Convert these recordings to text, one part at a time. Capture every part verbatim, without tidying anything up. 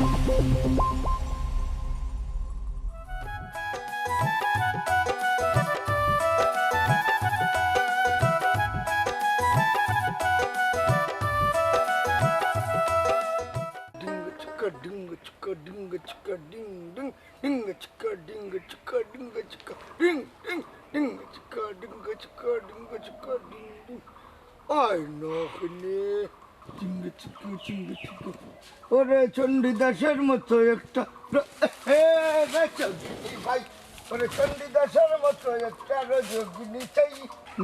Dinga chicka, dinga chicka, dinga chicka, ding ding. Dinga chicka, dinga chicka, dinga chicka, ding ding. Dinga chicka, dinga chicka, dinga chicka, ding ding. আয় না কেনে। Dinga chicka, dinga chicka. ওরে চণ্ডীদাসের মতো একটা র-, এ, রে চণ্ডী ভাই, ওরে চণ্ডীদাসের মতো একটা রজকিনী চাই।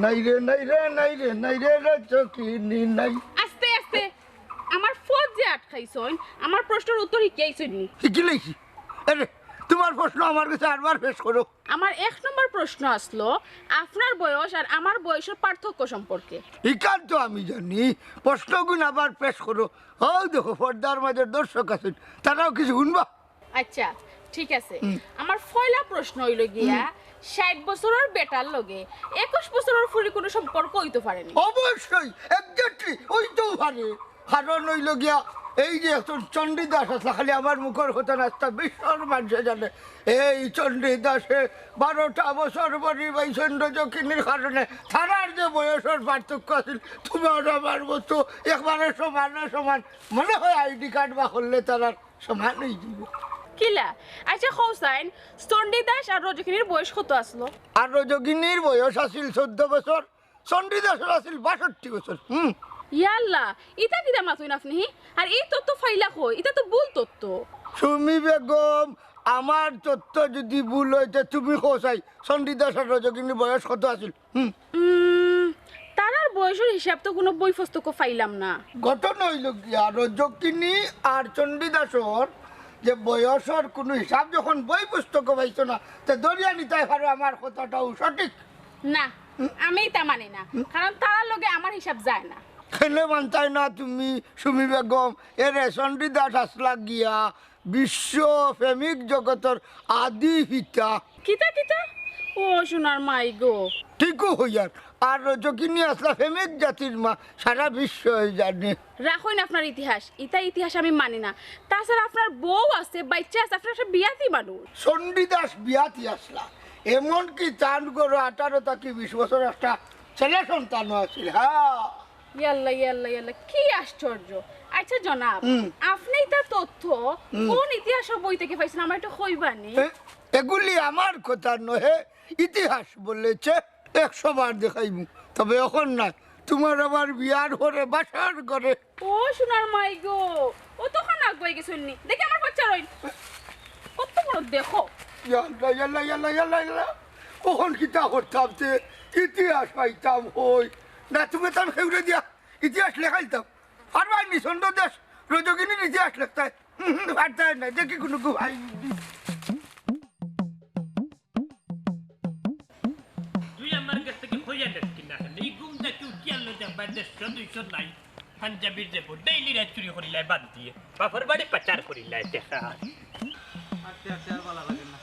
নাই রে, নাই রে, নাই রে, নাই রে, রজকিনী নাই। আস্তে আস্তে, আমার ফত যে আটকাইছইন, আমার প্রশ্নর উত্তর হিকিয়াইছইন নি? হিকিলাইছি। আরে, তোমার প্রশ্ন আমার কাছে আরবার পেশ করো। আমার এক নম্বর প্রশ্ন আসলো, আপনার বয়স আর আমার বয়সের পার্থক্য সম্পর্কে। ইখান তো আমি জানি, প্রশ্নগুন আবার পেশ করো। ও দেখো, পর্দার মাঝে দর্শক আছইন, তারাও কিছু হুনবা। আচ্ছা, ঠিক আছে। হুম। আমার পয়লা প্রশ্ন অইলো গিয়া, হুম। ষাইট বছরর বেটার লগে একুশ বছরর ফুরির কুনু সম্পর্ক অইতো পারে নি? অবশ্যই, exactly, অইতেও পারে। কারণ অইলো গিয়া, এই যে একজন চণ্ডীদাস আছলা, খালি আমার মুখর কথা না, তা বিশ্বর মানষে জানে। এই চণ্ডীদাসে বারোটা বছর বড়ি পাইছইন রজকিনীর কারণে। তারার যে বয়সর পার্থক্য আছিল, তোমার আমার মতো একবারে সমানে সমান। মনে হয় আইডি কার্ড বার করলে তারার সমান অইযিবো। কিলা? আচ্ছা, কও চাইন, চণ্ডীদাস আর রজকিনীর বয়স কত আছলো? আর রজকিনীর বয়স আছিল চৌদ্দ বছর, চণ্ডীদাসর আছিল বাষট্টি বছর। হুম। ইয়াল্লা, ইতা কিতা মাতইন আপনি? আর ই তথ্য পাইলা কই? ইতা তো ভুল তথ্য। সুমি বেগম, আমার তথ্য যুদি ভুল অয়, তে তুমি কও চাই, চণ্ডীদাস আর রজকিনীর বয়স কত আছিল? হুম। উম, তারার বয়সর হিসাব তো কুনু বই পুস্তকো পাইলাম না। ঘটনা অইলো গিয়া, রজকিনী আর চণ্ডীদাসর যে বয়সর কুনু হিসাব যখন বই পুস্তকো পাইছো না, তে ধরিয়া নিতায় পারো আমার কথাটাও সঠিক। না, হুম? আমি ইতা মানি না, হুম? কারণ তারার লগে আমার হিসাব যায় না। কেনে মানতায় না তুমি, সুমি বেগম? এরে চণ্ডীদাস আছলা গিয়া বিশ্ব প্রেমিক জগতর আদি পিতা। কিতা, কিতা? ও সোনার মাই গো। ঠিকউ কইয়ার। আর রজকিনী আছলা প্রেমিক জাতির মা, সারা বিশ্বয় জানে। রাখইন আপনার ইতিহাস, ইতা ইতিহাস আমি মানি না। তাছাড়া আপনার বউ আছে, বাইচ্চা আছে, আপনার একটা বিয়াতি মানুষ। চণ্ডীদাস বিয়াতি আছলা, এমনকি তান ঘরো আঠারো থাকি বিশ বছর একটা ছেলে সন্তানও আছিল। হ্যাঁ। ইয়াল্লা, ইয়াল্লা, ইয়াল্লা, কি আশ্চর্য। আচ্ছা জনাব, হুম। আপনি ইতা তথ্য হুম। কোন ইতিহাসর বই থাকি পাইছইন, আমারে একটু কইবা নি? এ, এগুলি আমার কথা নহে, ইতিহাস বলেছে, একশো বার দেখাইমু, তবে অখন নায়, তোমার আমার বিয়ার পরে বাসর ঘরে। ও সোনার মাই গো, অতখান আগুয়াই গেছইন নি? দেখি আমার বাচ্চা রইন। কত বড় দেখো। ইয়াল্লা, ইয়াল্লা, ইয়াল্লা, ইয়াল্লা, ইয়াল্লা। অখন কিতা করতাম তে? ইতিহাস পাইতাম কই? না, তুমি তার খেউরে দিয়া ইতিহাস লেখাইতাম। পারবায় নি, চণ্ডীদাস রজকিনীর ইতিহাস লেখতায়? হুম, হুম, পারতায় না, দেখি কুনু গুহাই। তুই আমার কাছ থাকি কইয়া নেস কিনা? এই ঘুম থাকি উঠিয়া লই দেখবায় দেড়শো দুইশো নাই। পাঞ্জাবির যে বউ, ডেইলি রাইত চুরি করিলায় বাদ দিয়া। বাপর বাড়ি পাচার করিলায় টেকা। আটতে আটতে আর ভালা লাগে না।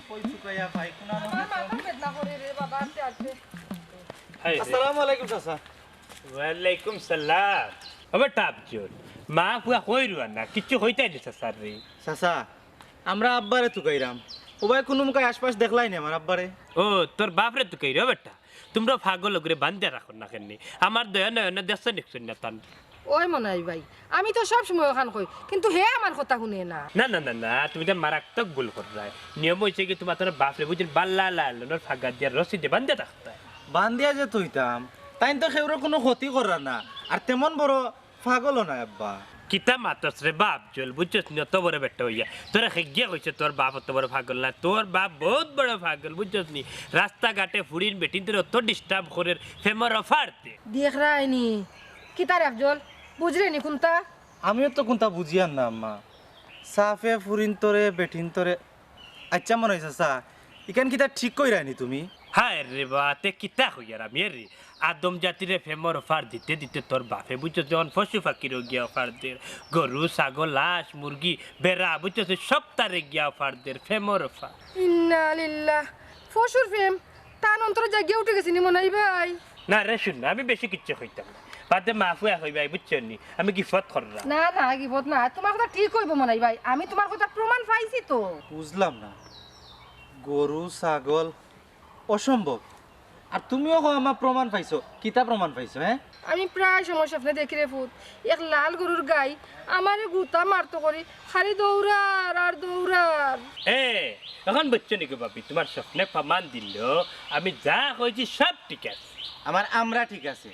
কই চুকাইয়া পাই, কোন আমার মাথা বেদনা করে রে বাবা, আটতে আটতে। হায় রে। আসসালামু আলাইকুম চাচা। ওয়ালাইকুম সালাম। ও বেটা আফজল, মা ফুয়া কই রুয়ানা? কিচ্ছু কইতায় নি চাচারে? চাচা, আমরা আব্বারে তুকাইরাম। ও ভাই, কুনু মুখায় আশপাশ দেখলায় নি আমার আব্বারে? ও, তোর বাপরে তুকাইরে, ও বেটা। তুমরা পাগল অগুরে বান্ধিয়া রাখো না কেনে? আমার দয়া নয়নে দেখছো নি কুন্তা তান? ওই মনাই ভাই, আমি তো সব সময় অখান কই, কিন্তু হে আমার কথা হুনে না। না, না, না, না, তুমি ইটা মারাত্মক ভুল কররায়। নিয়ম অইছে কি, তুমার তোর বাপরে বুঝছনি, বালা লালনর ফাগা দিয়া রশি দিয়া বান্ধিয়া রাখতায়। বান্ধিয়া যে থইতাম, তাইন তো কেউরর কুনু ক্ষতি কররা না, আর তেমন বড় পাগলও নায় আব্বা। কিতা মাতস রে বা আফজল, বুঝছস নি? অত বড় বেটা অইয়া তোরে কেগিয়ে কইছে তোর বাপ অত বড় পাগল নায়? তোর বাপ বউত বড় পাগল, বুঝছস নি? রাস্তাঘাটে ফুড়িন বেটিন্তরে অত disturb করের, প্রেমর offer দের। দেখরায়নি, কিতা রে আফজল, বুঝরেনি কুন্তা? আমিও তো কুন্তা বুঝিয়ার না আম্মা। সাফে ফুড়িন্তরে, বেটিন্তরে, আইচ্ছা মনাই চাচা, ইখান কিতা ঠিক কইরায়নি তুমি? হায় রে বা, তে কিতা কইয়ার আমি রে? আদম জাতিরে প্রেমর offer দিতে দিতে তোর বাপে বুঝছস নি, অখন পশু পাখিরেও গিয়া offer দের, গরু, ছাগল, হাঁস, মুরগি, বেড়া, বুঝছস নি, সবতারে গিয়া offer দের, প্রেমর offer। ইন্না লিল্লাহ, পশুর প্রেম, তান অন্তরো জাগিয়া উঠি গেছেনি মনাই ভাই। না রে, হুন না, আমি বেশি কিচ্ছু কইতাম না। বাদে মাফ অইয়া কইবায়, বুঝছো নি? আমি গিফট কররাম। না, না, গিফট না। তুমার কথা ঠিক অইবো মনাই ভাই, আমি তুমার কথার প্রমাণ পাইছি তো। বুঝলাম না, গরু, ছাগল, অসম্ভব। আর তুমিও কও আমার প্রমাণ পাইছো, কিতা প্রমাণ পাইছো, হে? আমি প্রায় সময় স্বপ্নে দেখি রে পুত, এক লাল গরুর গাই আমারে গুতা মারতো করি, খালি দৌড়ার আর দৌড়ার। এ, অখন বুঝছো নি গো ভাবি, তুমার স্বপ্নে প্রমাণ দিল, আমি যা কইছি সব ঠিক আছে। আমার আমরা ঠিক আছে,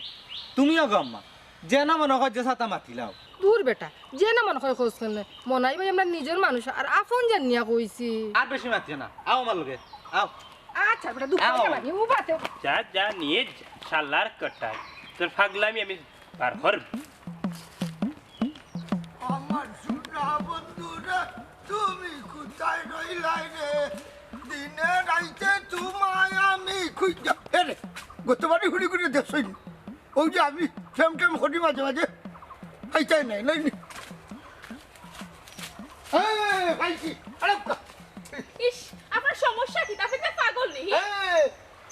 তুমিও গো আম্মা, যেন মনে কয় যে ছাতা মাতিলাও। দূর বেটা, যেন মনে কয় কস কেনে? মনাই ভাই আমরার নিজর মানুষ, আর আপন জানিয়া কইছি। আর বেশি মাতিও না, আও আমার লগে, আও। আচ্ছা বেটা, দুঃখ আও। লাগে না, নি উবাতে। যা, যা, নিয়ে যা, শালার কটাই। তোর ফাগলামি আমি বার করব। আমার সোনা বন্ধুরা, তুমি কোথায় রইলায় রে? দিনে রাইতে তোমায় আমি খুঁজা। এ রে, গতবারই হুড়ি করে দেখছই নি? অউ যে আমি ফেম টেম করি মাঝে মাঝে, পাইতায় নায়, নায় নি? এই, পাইছি। আরে, ইস, আপনার সমস্যা কিতা? আপনি তো পাগল নি? এই,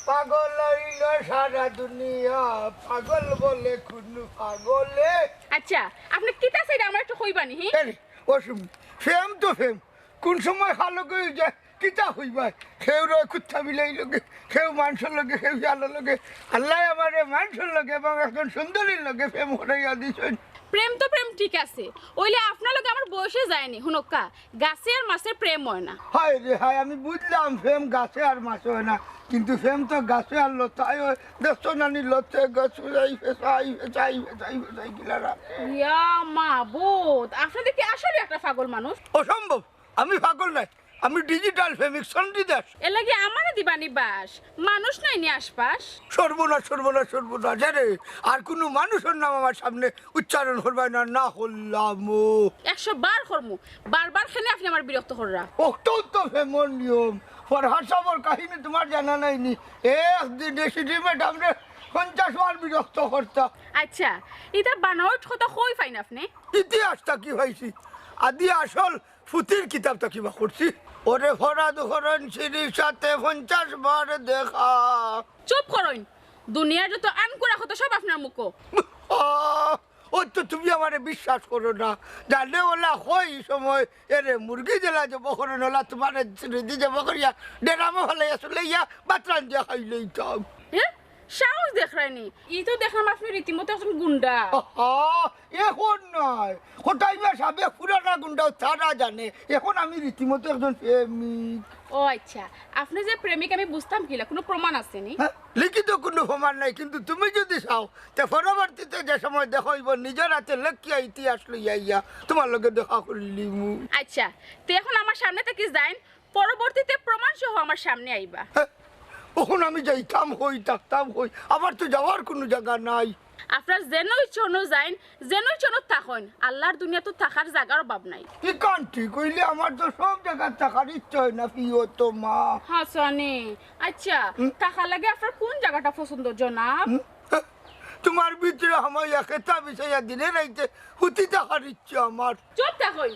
পাগল অইল সারা দুনিয়া, পাগল বলে কুনু পাগলে। আচ্ছা, আপনি কিতা চাইরা আমারে একটু কইবা নি, হি? এই, অসুম, ফেম তো ফেম, কুন সময় কালো অই যায়, কিতা কইবায়? কেউ রয় কুত্তা বিলাইর লগে, কেউ মানষর লগে, কেউ শিয়ালর লগে। আল্লায় আমারে মানষর লগে এবং একজন সুন্দরীর লগে ফেম করাইয়া দিছইন। প্রেম তো প্রেম, ঠিক আছে, অইলে আপনার লগে আমার বয়সে যায় নি। হুনউক্কা, গাছে আর মাছে প্রেম অয় না। হায় রে হায়, আমি বুঝলাম ফেম গাছে আর মাছে অয় না, কিন্তু ফেম তো গাছে আর লতায় অয়। দেখছো না নি লতে গাছ ফুলাই ফেসাই, ফেসাই, ফেসাই, ফেসাই গিলা রাখে। ইয়া মাবুদ, আপনি দেখি আসলে একটা পাগল মানুষ। অসম্ভব, আমি পাগল নায়, আমি digital প্রেমিক সন্ধি দাস। এর লাগি আমারে দিবা নি বাস, মানুষ নাই নি আশপাশ। সর্বনাশ, সর্বনাশ, সর্বনাশ, আরে আর কুনু মানুষর নাম আমার সামনে উচ্চারণ করবায় না, না করলাম ও। একশো বার করমু, বারবার কেনে আপনি আমারে বিরক্ত কররা? অটাউ তো প্রেমর নিয়ম। ফরহাদ সাবর কাহিনী তুমার জানা নাই নি? এক দিনে সিঁড়ি ম্যাডামরে পঞ্চাশ বার বিরক্ত করতা। আচ্ছা, ইতা বানাওয়াট কথা কই পাইন আপনি? ইতিহাস থাকি পাইছি। আদি আসল ফুতির কিতাব থাকি বার করছি। ওরে ফরাদ করইন সিঁড়ির সাথে পঞ্চাশ বার দেখা। চুপ করইন, দুনিয়ার যত আনকুড়া কথা সব আপনার মুখো। আহ, ও তো তুমি আমারে বিশ্বাস করো না। জানে ওলা কয় ই সময়, এরে মুরগি যেলা জবো করইন ওলা তুমারে সিঁড়িদি জবো করিয়া ডেরামো ফালাইয়া চুলাইয়া ভাত রান্ধিয়া খাইলাইতাম। হ্যাঁ? সাহস দেখরায় নি? ই তো দেখলাম আপনি রীতিমতো একজন গুন্ডা। আহা, এখন নায়। কটাই বা সাবেক পুরানা গুন্ডাও তারা জানে। এখন আমি রীতিমতো একজন প্রেমিক। ও আচ্ছা, আপনি যে প্রেমিক আমি বুঝতাম কিলা, কুনু প্রমাণ আছে নি? হ্যাঁ, লিখিত কুনু প্রমাণ নাই, কিন্তু তুমি যুদি চাও, তে পরবর্তীতে যে সময় দেখা অইবো, নিজর আতে লেখিয়া ইতিহাস লইয়া আইয়া তুমার লগে দেখা করিলিমু। আচ্ছা, তে এখন আমার সামনে থাকি যাইন, পরবর্তীতে প্রমাণ সহ আমার সামনে আইবা। হ্যাঁ, অখন আমি যাইতাম কই, থাকতাম কই, আমার তো যাওয়ার কুনু জাগা নাই। আপনার যেনো ইচ্ছা অনো যাইন, যেনো ইচ্ছা অনো থাকইন, আল্লার দুনিয়াত তো থাকার জাগার অভাব নাই। ইখান ঠিক অইলে আমার তো সব জাগাত থাকার ইচ্ছা অয় না, প্রিয়তমা। হাছানি, আচ্ছা, হুম? থাকার লাগি আপনার কুন জাগাটা পছন্দ, জনাব? হুম? তুমার ভিতরে হামাইয়া খেতা বিছাইয়া দিনে রাইতে হুতি থাকার ইচ্ছা আমার। চুপ থাকইন।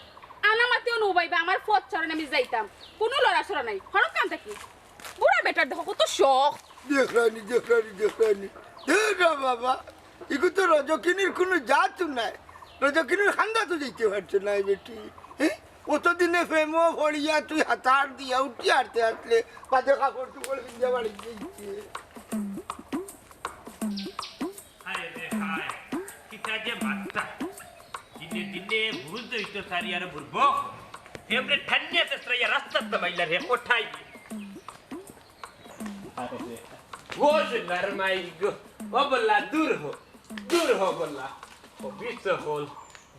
আনা মাতিও নু বাইবা, আমার পথ ছাড়ইন, আমি যাইতাম। কুনু লড়াচড়া নাই। হরক কান থাকি। বুড়া বেটার দেখো কত শখ। দেখরায় নি, দেখরায় নি, দেখরায় নি। দেখরা বাবা, ইগু তো রজকিনীর কুনু জাত নাই। রজকিনীর খান্দা তো যাইতে পারছে না এই বেটি। হ্যাঁ? অতদিনে প্রেমো পড়িয়া তুই হাতার দিয়া উঠি হারতে হারতে বাদে কাপড় টুপড় পিন্দিয়া বাড়ি যাইছে। হায় রে হায়, কিতা যে মাততা। দিনে দিনে বুঝ অইতো সারি আর বুড়বো। এমনে ঠান্ডা তেসরাইয়া রাস্তাত নামাইলা রে, কোথায়? ও সোনার মাই গো, ও বলা দূর হ, দূর হ বলা। ও বিষ হল।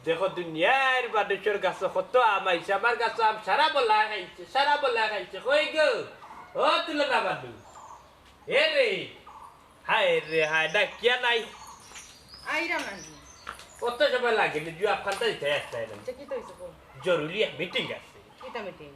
দেখো দুনিয়ার বাদুচর গাছ কত আম আইছে, আমার গাছ আম সারা বলা খাইছে, সারা বলা খাইছে। কই গো? ও তুলনা বাদু। এ রে, হায় রে হায়, ডাকিয়া নাই। আইরাম নানি। কত সময় লাগে নি, জুয়া খান্তা দিতে আসতে আইলাম। আচ্ছা, কিতা অইছে কও? জরুরি এক মিটিং আছে। কিতা মিটিং?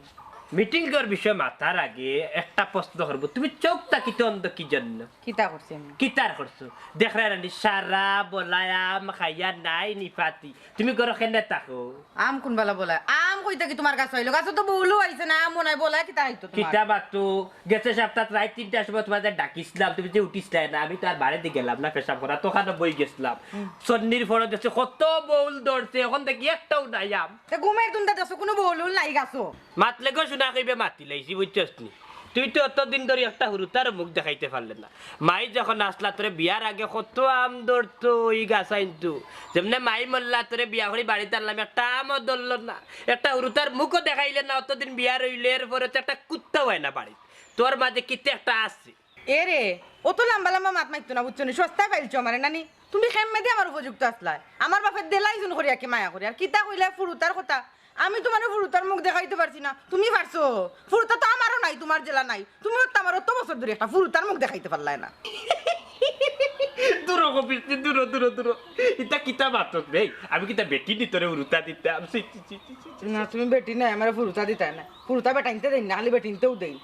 মিটিংর বিষয়ে মাতার আগে একটা প্রশ্ন করবো, তুমি চউখ থাকি তো অন্ধ কি জন্য? কিতা করছি আমি? কিতার করছো? দেখরায় না নি, সারা বলায় আম খাইয়া নাই নি পাতি। তুমি ঘরো কেনে থাকো? আম কুন বালা বলায়? আম কইতা কি তুমার গাছো আইলো? গাছো তো বউলও আইছে না, মনে অয় বলা কিতা আইতো তুমার। কিতা বাতু? গেছে সাপ্তাত রাইত তিনটার সময় তুমারে ডাকিছলাম, তুমি যে উঠিছলায় না, আমি তো আর বাড়িত গেলাম না পেশাব করা, দোকানো বই গেছলাম। সন্নির ফড়ো দেখছি কত বউল ধরছে, অখন দেখি একটাও নাই আম। তে ঘুমের ধুন্দা দেখছো, কুনু বউল উল নাই গাছো। মাতলে গো শুনা কইবে মাতিলাইছি, বুঝছস নি? তুই তো অতদিন ধরি একটা হুরুতার মুখ দেখাইতে পারলে না। মাই যখন আছলা তোরে বিয়ার আগে কত আম ধরতো ওই গাছাইনতু। যেমনে মাই মরলা তোরে বিয়া করি বাড়িত আনলাম, একটা আমও ধরলো না। একটা হুরুতার মুখও দেখাইলে না, অতদিন বিয়া রইলে এর পরে তো একটা কুত্তাও অয় না বাড়িত। তোর মাঝে কিতা একটা আছে। এ রে, অত লাম্বা লাম্বা মাত মাতিও না, বুঝছো নি? সস্তায় পাইলছো আমারে, নানি? তুমি কেমনে দি আমার উপযুক্ত আছলায়? আমার বাপে দেলাই জুন করিয়া কি মায়া করি? আর কিতা কইলায় ফুরুতার কথা? আমি তুমারে ফুরুতার মুখ দেখাইতে পারছি না, তুমি পারছো? ফুরুতা তো আমারও নাই, তুমার যেলা নাই। তুমি তো আমার অত বছর ধরি একটা ফুরুতার মুখ দেখাইতে পারলায় না। দূর হ, বিষ্ণু, দূর, দূর, দূর। ইতা কিতা মাতস বে? আমি কিতা বেটি নি তোরে হুরুতা দিতাম? ছি, ছি, ছি, ছি, ছি, ছি। না, তুমি বেটি নায়, আমারে ফুরুতা দিতায় না। ফুরুতা বেটাইন্তে দেইন না, খালি বেটিন্তেউ দেইন।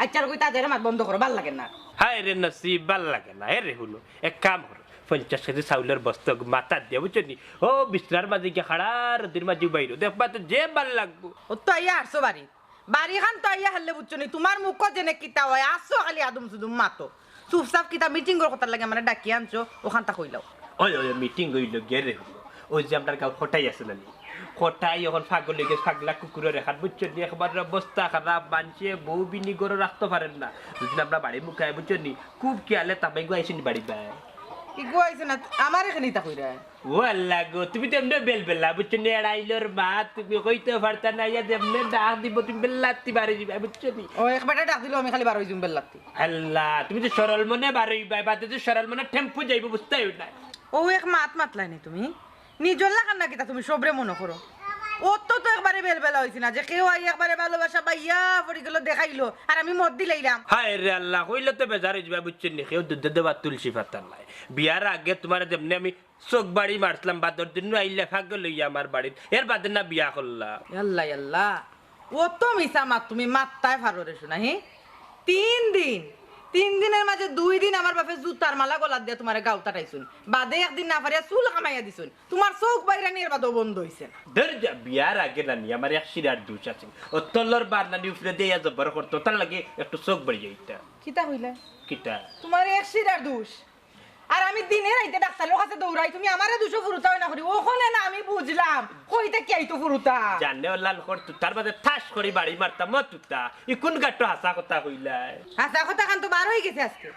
আচ্ছা, আর কই তাদের মাত বন্ধ করো, ভালা লাগে না। হায় রে নসিব, ভালা লাগে না। এ রে হুনো, এক কাম করো, পঞ্চাশ কেজি চাউলর বস্তা মাথাত দিয়া, বুঝছো নি? ও বিছনার মাঝে গিয়া খাড়া রোদর মাঝে বাইরো, দেখবায় তো যে ভালা লাগবো। ও তো আইয়া আরছো বাড়িত, বাড়িখান তো আইয়া হারলে, বুঝছো নি? তুমার মুখো যেনে কিতা অয়, আছো খালি আদুম সুদুম মাতো। চুপচাপ কিতা মিটিংর কথার লাগি আমারে ডাকিয়া আনছো, অখানতা কইলাও। ওই, ওই, মিটিং অইলো গিয়া রে হুনো। ওই যে আমরার গাঁওর কটাই আছে না নি? কটাই অখন পাগল অইগেছে, পাগলা কুকুরর লাখান, বুঝছো নি? একবারে অবস্থা খারাপ, মানষে বউ বিনি ঘরো রাখতো পারের না। দুদিন আমরা বাড়ি মুখাই, বুঝছো নি? খুব খিয়ালে তামাই গো আইছে নি বাড়ি বায়। ইগু আইছে না, আমার এখানে ইতা কইরা। ও আল্লাহ গো, তুমি তো এমনে বেলবেলা, বুঝছো নি? এড়াইলর মা, তুমি কইতে পারতা না, ইয়া যেমনে ডাক দিব, তুমি বেল্লাত্তি বারই যিবায়, বুঝছো নি? ও, এক বেটা ডাক দিলো, আমি খালি বারই যিমু বেল্লাত্তি। আল্লাহ, তুমি তো সরল মনে বারইবায়, বাদে তো সরল মনে টেম্পু যাইবো, বুঝতায় না। ও এক মাত মাতলায় নি তুমি? নিজর লাখান না কিতা তুমি সবরে মনো করো? অত তো একবারে বেলবেলা অইছি না যে কেউ আই একবারে ভালোবাসা পাইয়া পড়ি গেলো দেখাইলো, আর আমি মত দিলাইলাম। হায় রে আল্লাহ, কইলে তো বেজার অই যিবায়, বুঝছো নি? কেউ দুধে দেওয়া তুলসী পাতার নাই। বিয়ার আগে তুমারে যেমনে আমি চোখ বাড়ি মারছিলাম, বাদর দিন আইলা পাগল অইয়া আমার বাড়িত, এর বাদে না বিয়া করলা। আল্লাহ, আল্লাহ, অত মিছা মাত তুমি মাততায় পারো রে সোনা, হি? তিন দিন, তিন দিনর মাঝে দুই দিন আমার বাপে জুতার মালা গলাত দিয়া তুমারে গাঁওত আটাইছইন, বাদে একদিন না পারিয়া চুল কামাইয়া দিছইন, তুমার চোখ বাইরানি এর বাদেও বন্ধ অইছে না। ধর যা, বিয়ার আগে নানি আমার এক শিরার দুষ আছে, ও তলর বার নানি উপরে দিয়া জবর করতো, তার লাগি একটু চোখ বাড়ি যাইতা। কিতা কইলা? কিতা? তুমার এক শিরার দুষ। আর আমি দিনে রাইতে ডাক্তারর কাছে দৌড়াই, তুমি আমারে দুষো ফুরুতা অয় না করি। অখনে না আমি বুঝলাম, কইতে কি আইতো ফুরুতা। জানে ও লাল কর তুতার বাদে ঠাস করি বাড়ি মারতাম, ও তুতা। ই কুন গাট্টো হাছা কথা কইলায়? হাছা কথাখান তো বার অই গেছে আজকে।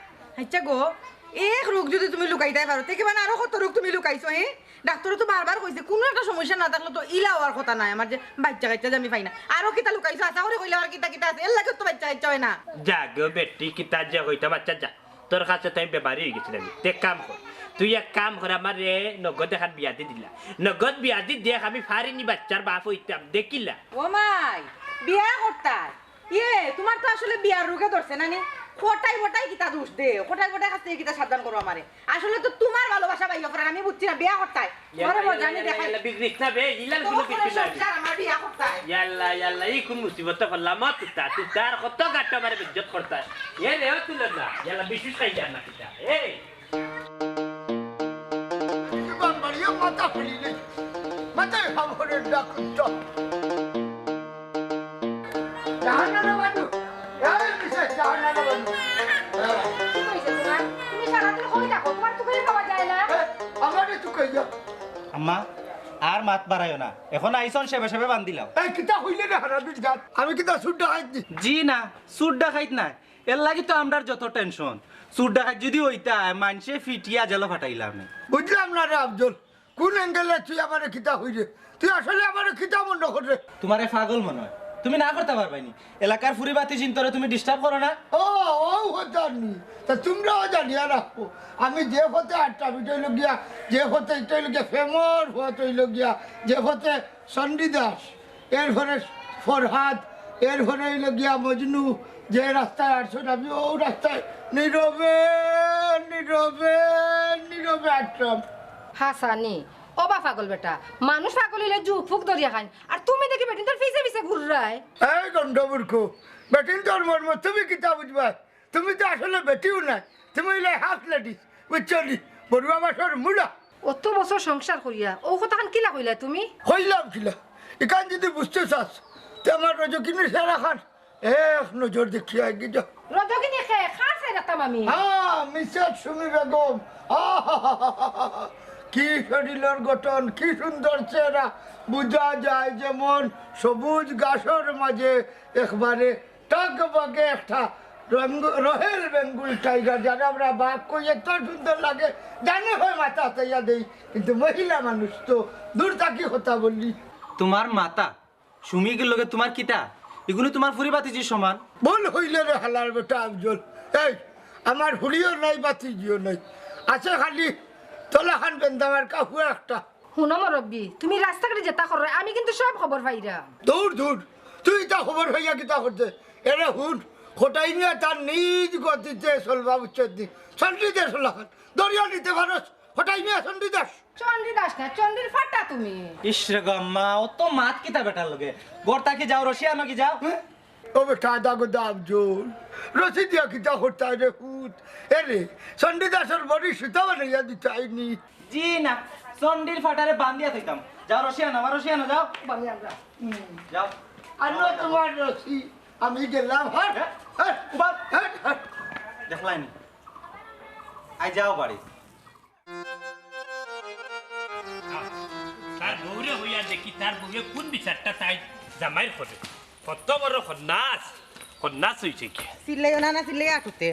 আচ্ছা গো, এক রোগ যদি তুমি লুকাইতায় পারো, তে কিবা না আরো কত রোগ তুমি লুকাইছো, হে? ডাক্তারে তো বারবার কইছে, কুনু একটা সমস্যা না থাকলে তো ইলা অওয়ার কথা নায়, আমার যে বাইচ্চা কাইচ্চা যে আমি পাই না। আরো কিতা লুকাইছো? হাছা করি কইলে আর কিতা কিতা আছে? এর লাগি তো বাইচ্চা কাইচ্চা অয় না। যা গো বেটি, কিতা যে কইতাম, আচ্ছা যা। তোর কাছে তো আমি বেমারি অই গেছি নানি। তে এক কাম কর, তুই এক কাম কর, আমারে নগদ এখান বিয়াদি দিলা। নগদ বিয়াদি দেখ, আমি পারি নি বাইচ্চার বাপ অইতাম, দেখিলা। ও মাই, বিয়া করতায়? ইয়ে, তুমার তো আসলে বিয়ার রোগে ধরছে নানি। কটাই বটাই কিতা দুষ দে, কটাই বটাই কাছ থাকি কিতা সাবধান করো আমারে। আসলে তো তুমার ভালোবাসা পাইয়া পড়ে, আমি বুঝছি না, বিয়া করতায়। তুমারে মজা আমি দেখাই। বিগড়িস না বে, ইলান তো গুলো করে বিগড়িস না। সংসার আমার বিয়া করতায়। ইয়াল্লা, ইয়াল্লা, ই কুন মুসিবতে পড়লাম, ও তুতা, তুতা আর কত গাট্টো আমারে বেইজ্জত করতায়। এ রে, ও তুলো না, ইয়াল্লা, বিশুষ খাই যার না কিতা। এই। বাম্বাড়িয়া মাথা ফাড়ি নাই। মাথায় খবরের ডাকুন তো। জাহান্নামে বানু। এই বিশেষ জাহান্নামে বানু। কি অইছে তুমার? তুমি সারাদিন কই থাকো? তুমার তো কই পাওয়া যায় না। এ, আমারে তো কই যাও। আম্মা, আর মাত বাড়াইও না। অখন আইছন সেবে সেবে বান্ধিলাও। এই কিতা কইলে রে হারামির জাত? আমি কিতা চুর ডাকাইত নি? জি না, চুর ডাকাইত নায়। এর লাগি তো আমরার যত টেনশন। চুর ডাকাইত যদি অইতায়, মানষে ফিটিয়া জেলো ফাটাইলাম নে। বুঝলাম না রে আফজল, কুন অ্যাঙ্গেলে তুই আমারে কিতা কইরে? তুই আসলে আমারে কিতা মনো কররে? তুমারে পাগল মনো অয়, তুমি না করতা পারবায় নি। এলাকার ফুরি বাতি চিন্তরে তুমি disturb করো না। ও, ও কথা নি। তা তুমরাও জানিয়া রাখো, আমি যে পথে আট্টা পিটাইল গিয়া, যে পথে ইটাইল গিয়া, প্রেমর পথ অইল গিয়া, যে পথে চণ্ডীদাস, এরপরে ফরহাদ, এরপরে অইল গিয়া মজনু, যে রাস্তায় আটছইন আমি অউ রাস্তায় নীরবে, নীরবে, নীরবে আটতাম। হাছা নি? ও বা পাগল বেটা, মানুষ পাগল অইলে জুক ফুক ধরিয়া খাইন, আর তুমি দেখি বেটিন্তর পিছে পিছে ঘুররায়। এই গন্ডমূর্খ, বেটিন্তর মর্ম তুমি কিতা বুঝবায়? তুমি তো আসলে বেটিও নায়, তুমি অইলায় half ladies, বুঝছো নি? বড়ুয়া মাসর মুড়া। অত বছর সংসার করিয়া অউ কথাখান কিলা কইলায় তুমি? কইলাম কিলা? ইখান যদি বুঝতে চাস, তে আমার রজকিনীর চেহারাখান এক নজর দেখিয়া আগে যা। রজকিনী কে? কার চেহারা তাম আমি? হ্যাঁ, মিসেস সুমি বেগম। আহাহাহাহা। কি শরীরর গঠন, কি সুন্দর চেহারা। বুঝা যায় যেমন সবুজ ঘাসর মাঝে একবারে টগবগে একটা রঙ-, রয়েল বেঙ্গল টাইগার, যারে আমরা বাঘ কই, এত সুন্দর লাগে। জানে হয় মাথা চাইয়া দেই, কিন্তু মহিলা মানুষ তো দূর থাকি কথা বলি। তোমার মাথা সুমিগির লগে তোমার কিতা? ইগুনি তোমার ফুরি ভাতিজির সমান। ভুল হইলে রে হালার বেটা আফজল। এই, আমার ফুরিও নাই, ভাতিজিও নাই, আছে খালি তলাখান বেন্দামার কাহুয়া একটা। হুনো মুরব্বি, তুমি রাস্তাঘাটে যেতা কররায়, আমি কিন্তু সব খবর পাইরাম। দূর, দূর, তুই ইতা খবর পাইয়া কিতা করতে? এরে হুন, কটাই মিয়া তার নিজ গতিতে চলবা, বুঝছস নি? চণ্ডীদাস অলাখান, ধরিয়া নিতে পারস, কটাই মিয়া চণ্ডীদাস। চণ্ডীদাস না, চণ্ডীর ফাটা তুমি। ইস রে গো আম্মা, অত মাত কিতা বেটার লগে? ঘর থাকি যাও, রশি আনো গি যাও। হ্যাঁ? ও বেটা, দাগো দাম জোর। রশি দিয়া কিতা করতায় রে পুত? এরে, চণ্ডীদাসর বড়ি সুতা বানাইয়া দিতায় নি। জি না, চণ্ডীর ফাটারে বান্ধিয়া থইতাম। যাও, রশি আনো, আমার রশি আনো, যাও। বানি আমরা। যাও। আনো তোমার রশি, আমি গেলাম। হাট, হ্যাঁ? হাট, উবাও। হাট, হাট। দেখলায় নি? আই যাও বাড়ি। তার বউরে হইয়া দেখি, তার বউয়ে কোন বিচারটা তাই জামাইর করে। কত বড় খন্নাস, খন্নাস হইছে কি? চিল্লাইও না, না চিল্লাই আটুতে।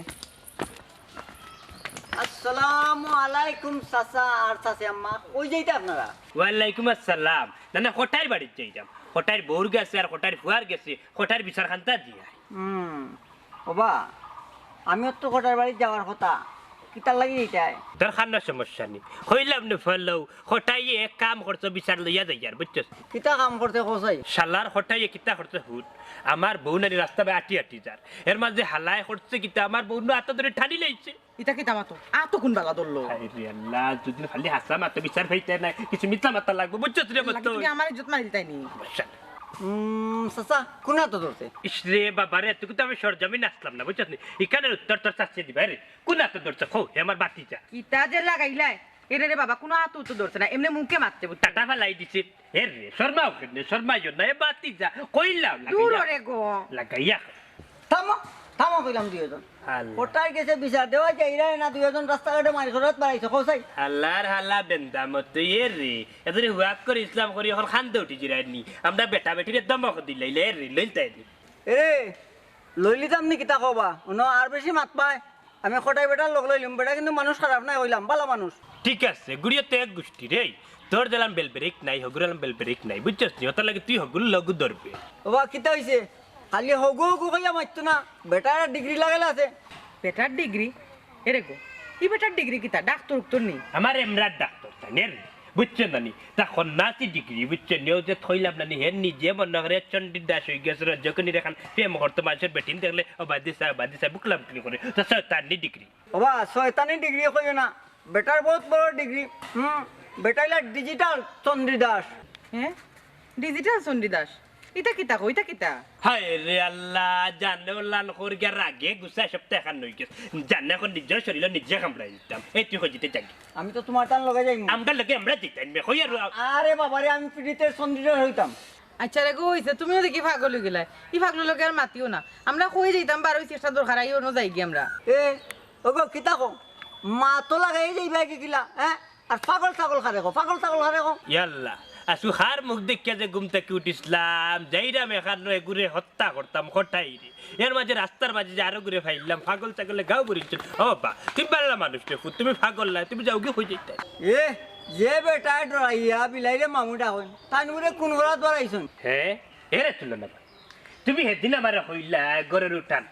আসসালামু আলাইকুম চাচা আর চাচি আম্মা, কই যাইতা আপনারা? ওয়ালাইকুম আসসালাম। না, না, কটাইর বাড়িত যাইতাম। কটাইর বউর গেছে আর কটাইর ফুয়ার গেছে, কটাইর বিচার খান্তা দিয়া। হুম, ওবা, আমিও তো কটাইর বাড়িত যাওয়ার কথা, কিতার লাগি যাইতায়? তোর খান্না সমস্যা নেই, কইলাম না ফেলও, কটাইয়ে এক কাম করছো, বিচার লইয়া যাইয়ার, বুঝছস? কিতা কাম করতে কছাই? শালার কটাইয়ে কিতা করছে হুন, আমার বউ নানি রাস্তা বায় আটি আটি যার, এর মাঝে হালায় করছে কিতা, আমার বউ নু আতো ধরি টানি লাইছে। ইতা কিতা মাতো? আতো কোন বালা ধরলো? হায় রে আল্লাহ, দুদিন খালি হাছা মাতো বিচার পাইতে নাই, কিছু মিছা মাতা লাগবো, বুঝছস রে? লাগি মতো তুমি আমার ইজ্জত মারি দিতায় নি? উম, চাচা, কোন আতো ধরছে? ইস রে বাবা রে, তুই তো আমি সরজমিন আসলাম না, বুঝছস নি? ইখানর উত্তর তোর চাচিয়ে দিবা রে। কোন আতো ধরছে? কও, হে আমার ভাতিজা। কিতা যে লাগাইলায়? এরে রে বাবা, কোন আতো তো ধরছে না, এমনে মুখে মাতছে, বুঝছস? টাটা ফালাই দিছে। এ রে, শরমাও কেনে, শরমাইও না, এ ভাতিজা, কইলাম দূর লাগাইয়া। ওরে গো। লাগাইয়া। থামো, থামো কইলাম দুইজন। আল্লাহ। কটাই গেছে বিচার দেওয়া যাইরায় না, দুইজন রাস্তাঘাটে মারি খরচ বাড়াইছে, কছাই? আল্লাহর হালা বেন্দা মতো, এ রে, এতদিন হুয়াক করে ইসলাম করি, এখন খান্দে উঠি জিরায় নি। আমরা বেটা বেটিরে ধমক দিলাইলে, এ রে, লইলতায় নি। এ, লইলিতাম নি কিতা কবা? অনো আর বেশি মাত পায়। আমি কটাই বেটার লগ লইলিম, বেটা কিন্তু মানুষ খারাপ নায় কইলাম, বালা মানুষ। ঠিক আছে, গুড়িয়ে তো এক গুষ্টি রে। তোর যেলান বেল ব্রেক নাই, হগুর যেলান বেল ব্রেক নাই, বুঝছস নি? ওটার লাগি তুই হগুর লগু ধরবে। ওবা, কিতা হইছে? খালি হগু হগু কইয়া মাততো না, বেটার ডিগ্রি লাগাইল আছে। Better degree? এরে গো, ই বেটার ডিগ্রি কিতা? ডাক্তর উক্তর নি? আমার এমরার ডাক্তর, তাই নে রে? বুঝছো না নি? তা খন্নাসি ডিগ্রি, বুঝছো নি? ও যে থইলাম না নি, হে নিজে মনে করে চণ্ডীদাস হই গেছে রে, যখন এখান প্রেম করতো মানুষের বেটিন দেখলে, ও বাদিসা, বাদিসা, বুকলাম কিনি করে, তা শয়তানি ডিগ্রি। ওবা, শয়তানি ডিগ্রি কইও না, বেটার বহুত বড় ডিগ্রি। হুম, বেটা ইলা ডিজিটাল চণ্ডীদাস। হ্যাঁ? ডিজিটাল চণ্ডীদাস? ইতা কিতা কও, ইতা কিতা? হায় রে আল্লাহ, জানে ওলান কর গিয়া রাগে গুছা সব টেকান হই গেছে। জানে এখন নিজের শরীরে নিজে কামড়াই দিতাম। এই তুই কই যেতে যাবি? আমি তো তোমার তান লগে যাইমু। আমরা লগে আমরা যেতাম, মে কই আর আরে বাবা রে, আমি পিড়িতে চণ্ডীদাস হইতাম। আচ্ছা রে গো, হইছে, তুমিও দেখি পাগল হই গেলায়। ই পাগলর লগে আর মাতিও না। আমরা কই যাইতাম, বার হইছি একটা দরকার, আইও ন যাইগি আমরা। এ, ওগো, কিতা কও? মাতো লাগাই যাইবা কি কিলা, হ্যাঁ? আর পাগল ছাগল কারে কও, পাগল ছাগল কারে কও? ইয়াল্লা, আজকু কার মুখ দেখিয়া যে ঘুম থাকি উঠিছলাম, যাইরাম এখান নয় ঘুরে হত্যা করতাম কটাইরে। এর মাঝে রাস্তার মাঝে যে আরো ঘুরে ফাইলাম, পাগল ছাগলে গাউ ভরিছে। ও বাবা, তুমি বালা মানুষ রে পুত, তুমি পাগল নায়, তুমি যাওগি কই যাইতায়। এ, যে বেটায় ডরাইয়া বিলাইরে মামু ডাকইন, তান উপরে কোন গলাত বাড়াইছইন? হ্যাঁ, এরে তুলো না। তুমি হেদিন আমারে কইলা ঘরর উঠান।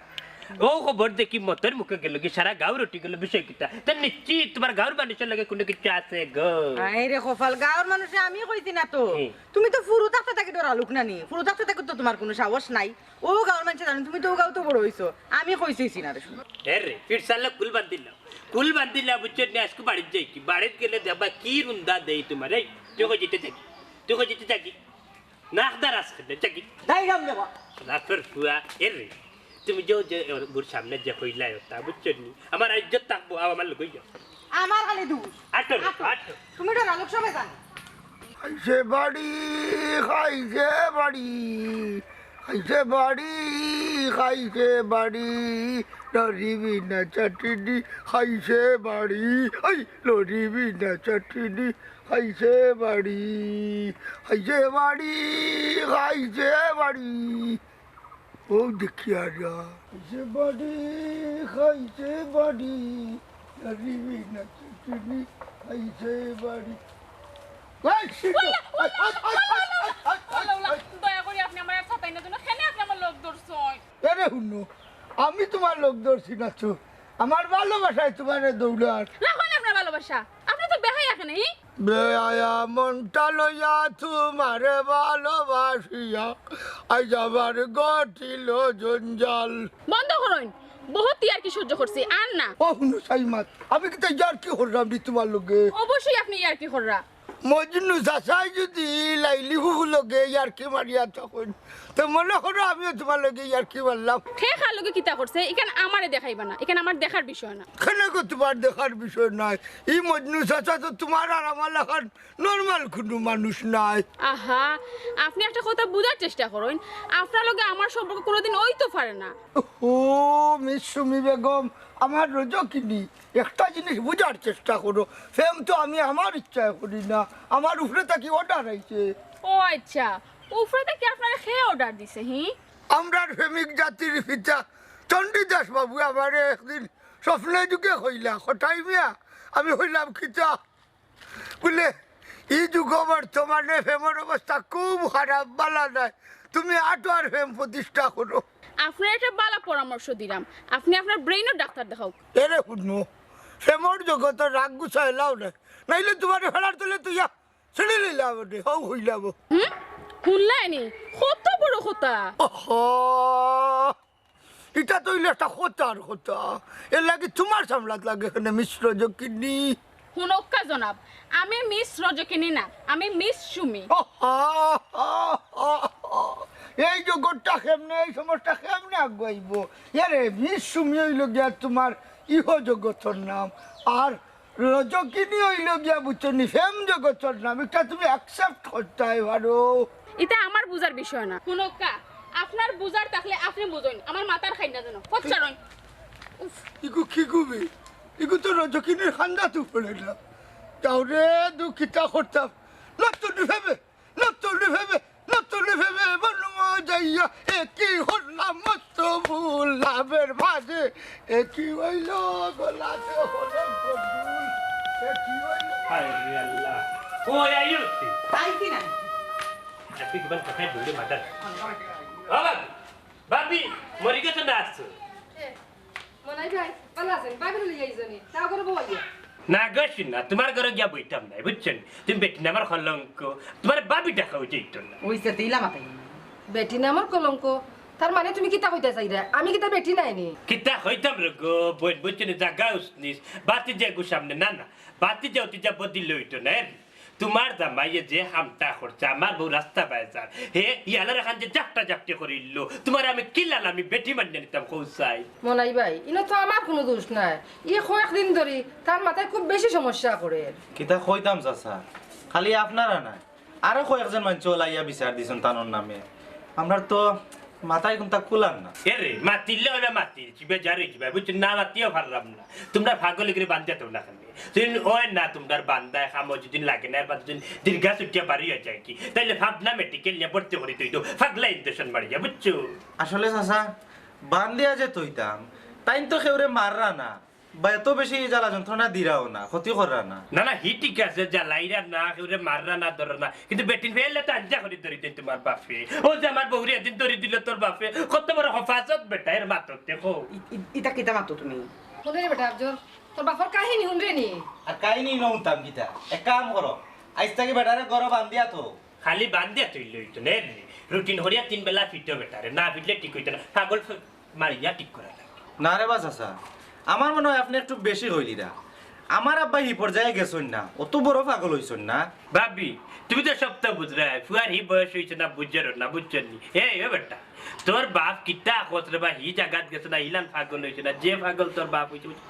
ও খবর দেখি মতর মুখে গেল কি সারা গাউ রটি গেল বিষয় কিতা? তে নিশ্চিত তোমার গাউর মানুষর লগে কোনো কিছু আছে গো। আরে কপাল, গাউর মানুষরে আমি কইছি না তো। হুম। তুমি তো ফুরু থাকতে থাকি ডরালুক না নি। ফুরু থাকতে থাকি তো তোমার কোনো সাহস নাই। ও গাউর মানুষে জানো, তুমি তো ও গাউ তো বড় হইছো। আমি কইছি না রে শুনো। এ রে, ফিরসাল্লা কুল বান্ধিলা। কুল বান্ধিলা বুঝছো নি, আজকু বাড়িত যাইগি। বাড়িত গেলে দেখবা কি রুন্দা দেই তোমার। এই, তুই কই যেতে থাকি? তুই কই যেতে থাকি? নাক দারাস খেতে, চাকি। দাই গাম দেবা। রাসের ফুয়া, এ রে। তুমি যে, যে ওর সামনে যে কইলায় ওটা, বুঝছো নি? আমার ইজ্জত থাকবো, আও আমার লগে যাও। আমার খালি দুষ। আটো, আটো। আটো। তুমি ডরালুক সবে জানো। সে বাড়ি, খাইছে বাড়ি, খাইছে বাড়ি, খাইছে বাড়ি, লরিবি না চাটনি, খাইছে বাড়ি, এই লরিবি না চাটনি, খাইছে বাড়ি, খাইছে বাড়ি, খাইছে বাড়ি। ও দেখিয়া যা। খাইছে বাড়ি, খাইছে বাড়ি, লরিবি না চাটনি, খাইছে বাড়ি। এই, শিট! ওলা, ওলা, ওলা, ওলা, ওলা, ওলা, ওলা। দয়া করি আপনি আমার আর ছাতাই না জন্য কেনে আপনি আমার লগ ধরছইন? এরে হুনো, আমি তুমার লগ ধরছি না তো, আমার ভালোবাসায় তুমারে দৌড়ার। রাখুন আপনার ভালোবাসা, আপনি তো বেহায়া কেনে, হি? বেহায়া মনটা লইয়া তুমারে ভালোবাসিয়া, আজ আমার ঘটিল জঞ্জাল। বন্ধ করইন, বহুত ইয়ার্কি সহ্য করছি, আর না। ও হুনো সাইমাত, আমি কিতা ইয়ার্কি করলাম নি তুমার লগে? অবশ্যই আপনি ইয়ার্কি কররা। মজনু চাচায় যদি লাইলি ফুফুর লগে ইয়ার্কি মারিয়া থাকইন, তে মনো করো আমিও তুমার লগে ইয়ার্কি মারলাম। হে কার লগে কিতা করছে, ইখান আমারে দেখাইবা না, ইখান আমার দেখার বিষয় না। কেনে গো তুমার দেখার বিষয় নায়? ই মজনু চাচা তো তুমার আর আমার লাখান নরমাল কুনু মানুষ নায়। আহা, আপনি একটা কথা বুঝার চেষ্টা করইন, আপনার লগে আমার সম্পর্ক কোনোদিন অইতো পারে না। ও মিস সুমি বেগম, আমার রজকিনী, একটা জিনিস বুঝার চেষ্টা করো, প্রেম তো আমি আমার ইচ্ছায় করি না, আমার উপরে থাকি অর্ডার আইছে। ও আচ্ছা, উপরে থাকি আপনারে কে অর্ডার দিছে, হি? আমরার প্রেমিক জাতির পিতা চণ্ডীদাস বাবু আমারে একদিন স্বপ্নে যুগে কইলা, কটাই মিয়া, আমি কইলাম কিতা? বুলে, "ই যুগ বর্তমানে প্রেমর অবস্থা খুব খারাপ, বালা নায়, তুমি আটো আর প্রেম প্রতিষ্ঠা করো।" আপনারে একটা বালা পরামর্শ দিলাম, আপনি আপনার ব্রেইনর ডাক্তার দেখাউক। এরে হুনো, প্রেমর জগতর রাগ গুছা এলাও নায়, নাইলে তুমারে ফেলার তলে তুইয়া ছিঁড়ি লইলাম রে, হউ হইলাম। হুম? হুনলায়নি? কত বড় কথা। ওহো, ইটা তো অইলো একটা কথার কথা। এর লাগি তুমার সামলাত লাগে কেনে মিস রজকিনী? হুনউক্কা জনাব, আমি মিস রজকিনী না, আমি মিস সুমি। ওহো, এই জগতটা কেমনে, এই সমাজটা কেমনে আগুয়াইবো? এরে, মিস সুমি অইলো গিয়া তুমার ইহ জগতর নাম, আর রজকিনী অইলো গিয়া, বুঝছো নি, প্রেম জগতর নাম, ইটা তুমি accept করতায় পারো। ইটা আমার বুঝার বিষয় না। হুনউক্কা, আপনার বুঝার থাকলে আপনি বুঝইন, আমার মাথার খাইন না যেন। ফচ্চারইন। উফ। ইগু কি গুবি? ইগু তো রজকিনীর খান্দাত পড়ে না। তাও রে, দু কিতা করতাম। নতুন ভেবে, নতুন ভেবে, নতুন ভেবে বনমা যাইয়া, এ কি করলাম মস্ত ভুল লাভের মাঝে, এ কি হইল গলাতে হলো বদুল, এ কি হইল? হায় রে আল্লাহ, কই আইও তুই? তাই কি না? আপনি কিমান কথায় বললে মাথা। ও বাবু, ভাবি, মরি গেছে না আসছো? মনাই ভাই, ভালা আছইন? ভাবিরে লইয়া আইছনি? তা ঘরো বওয়াইয়া। না গো সোনা, তুমার ঘরো গিয়া বইতাম নায়, বুঝছো নি? তুমি বেটি নামর কলঙ্ক, তুমার ভাবি ডাকাও যাইতো না। অইছে, তে ইলা মাতাই। বেটি নামর কলঙ্ক? তার মানে তুমি কিতা কইতায় চাইরায়? আমি কিতা বেটি নায় নি? কিতা কইতাম রে গো, বইন, বুঝছো নি? জাগা উসনিস, বাতি যে গু সামনে, না, না, বাতি যে অতি যা বদিল অইতো না, এর তুমার জামাইয়ে যে কামটা করছে, আমার বউ রাস্তা বায় যার। হে, ইয়ালার এখান যে জাকটা জাকটি করিল, তুমারে আমি কিলান, আমি বেটি মানিয়া নিতাম, কও চাই। মনাই ভাই, ইনো তো আমার কুনু দোষ নাই। ই কয়েকদিন ধরি তার মাথায় খুব বেশি সমস্যা করের। কিতা কইতাম চাচা, খালি আপনারা নায়, আরো কয়েকজন মানষে অলা আইয়া বিচার দিছইন তানর নামে। আমরার তো মাথায় কুনতা কুলার না। এরে, মাতিলে অইবা মাতিল, জিবা যার অই জিবা, বুঝছো? না মাতিও পারলাম না। তুমরা পাগল করি বান্ধিয়া থও না কেনে। যদি অয় না তুমরার বান্ধায় কামো যদি লাগে না, এর বাদে যদি দীর্ঘা ছুটিয়া বাড়ি অই যায় কি, তাইলে পাবনা মেডিকেল নিয়া ভর্তি করি থই দেও, পাগলা ইঞ্জেকশন মারিয়া, বুঝছো? আসলে চাচা, বান্ধিয়া যে থইতাম, তাইন তো কেউরে মাররা না, বা এত বেশি জ্বালা যন্ত্রণা দিরাও না, ক্ষতি কররা না। না, না, হি ঠিক আছে, জ্বালাইরা না, কেউরে মাররা না, ধররা না, কিন্তু বেটিন ফেললে তো আঞ্জা করি ধরি দেন তুমার বাপে। ও যে আমার বউরে এদিন ধরি দিল তোর বাপে, কত বড় হেফাজত বেটা, এর মাতত দেখো। ই-, ই-, ইতা কিতা মাতো তুমি? হুনরে বেটা আফজল, তোর বাপর কাহিনী হুনরে নি? আর কাহিনী না হুনতাম কিতা? এক কাম করো, আইজ থাকি বেটারে ঘরো বান্ধিয়া থও। খালি বান্ধিয়া থইলে অইতো না, রুটিন করিয়া তিন বেলা ফিটো বেটারে, না ফিটলে ঠিক অইতো না, পাগল ফ-, মারিয়া ঠিক করা লাগে। না রে বা চাচা, আমার মনে অয় আপনে একটু বেশি কইলিরা। আমার আব্বা হি পর্যায়ে গেছইন না, অত বড় পাগল অইছইন না। ভাবি, তুমি তো সবতা বুঝরায়, ফুয়ার হি বয়স অইছে না, বুঝরায় না, বুঝছো নি? হে, এ বেটা, তোর বাপ কিতা কস রে বা, হি জাগাত গেছে না, ইলান পাগল অইছে না, যে পাগল তোর বাপ অইছে, বুঝছো?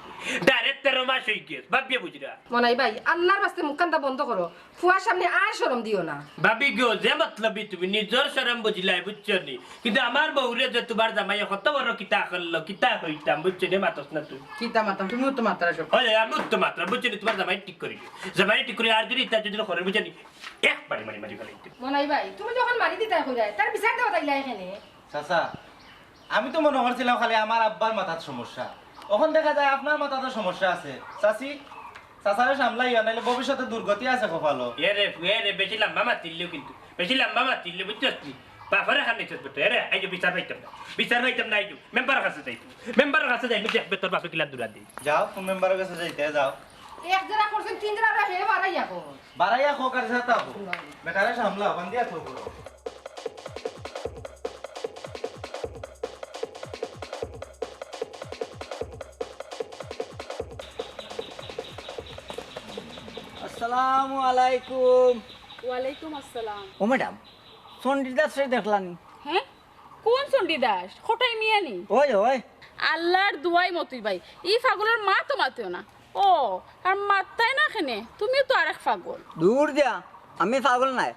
ডাইরেক্ট তেরো মাস অই গেছে, ভাবিয়ে বুঝরা। মনাই ভাই, আল্লার ওয়াস্তে মুখখানটা বন্ধ করো, ফুয়ার সামনে আর শরম দিও না। ভাবি গো, যে মতলবি তুমি নিজর শরম বুঝিলাই, বুঝছো নি? কিন্তু আমার বউরে যে তুমার জামাইয়ে কত বড় কিতা করলো, কিতা কইতাম, বুঝছো নি? মাতস না তুই। কিতা মাততাম? তুমিও তো মাতরায় সব। ওই, আমি তো মাতরাম, বুঝছো নি? তুমার জামাই ঠিক করি। জামাই ঠিক করি, আর যদি ইতা যদি করে, বুঝছো নি? একবারে মারি মারি ফেলাই দিমু। মনাই ভাই, তুমি যখন মারি দিতায় কইরায়, তার বিচার দেওয়া তাইলা এখানে। চাচা, আমি তো মনো করছিলাম খালি আমার আব্বার মাথাত সমস্যা, অখন দেখা যায় আপনার মাথাতও সমস্যা আছে। চাচি, চাচারে সামলাইও, নাইলে ভবিষ্যতে দুর্গতি আছে কপালো। এ রে, এ রে, বেশি লম্বা মাতিলেও কিন্তু, বেশি লম্বা মাতিলে বুঝছস নি? বাপরে খান নিছস বেটা, এ রে, এই যে বিচার পাইতাম না, বিচার পাইতাম না, এই যে মেম্বারর কাছে যাইমু, মেম্বারর কাছে যাইমু, দেখবে তোর বাপে কিলা দুরা দেই। যাও, তুমি মেম্বারর কাছে যাইতে যাও। এক জেরা করছইন, তিন জেরা হে বাড়াইয়া কর। বাড়াইয়া কউক আর যেতা কউক। বেটারে সামলাও, বান্দিয়া কউক। আসসালামু আলাইকুম। ওয়ালাইকুম আসসালাম। ও ম্যাডাম, চণ্ডীদাসরে দেখলানি? হ্যাঁ? কোন চণ্ডীদাস? কটাই মিয়া নি? ওই, ওই। আল্লার দুয়াই মতুই ভাই, ই পাগলর মাত তো মাতিও না। ও, আর মাততায় না কেনে? তুমিও তো আরেক পাগল। দূর দিয়া, আমি পাগল নায়,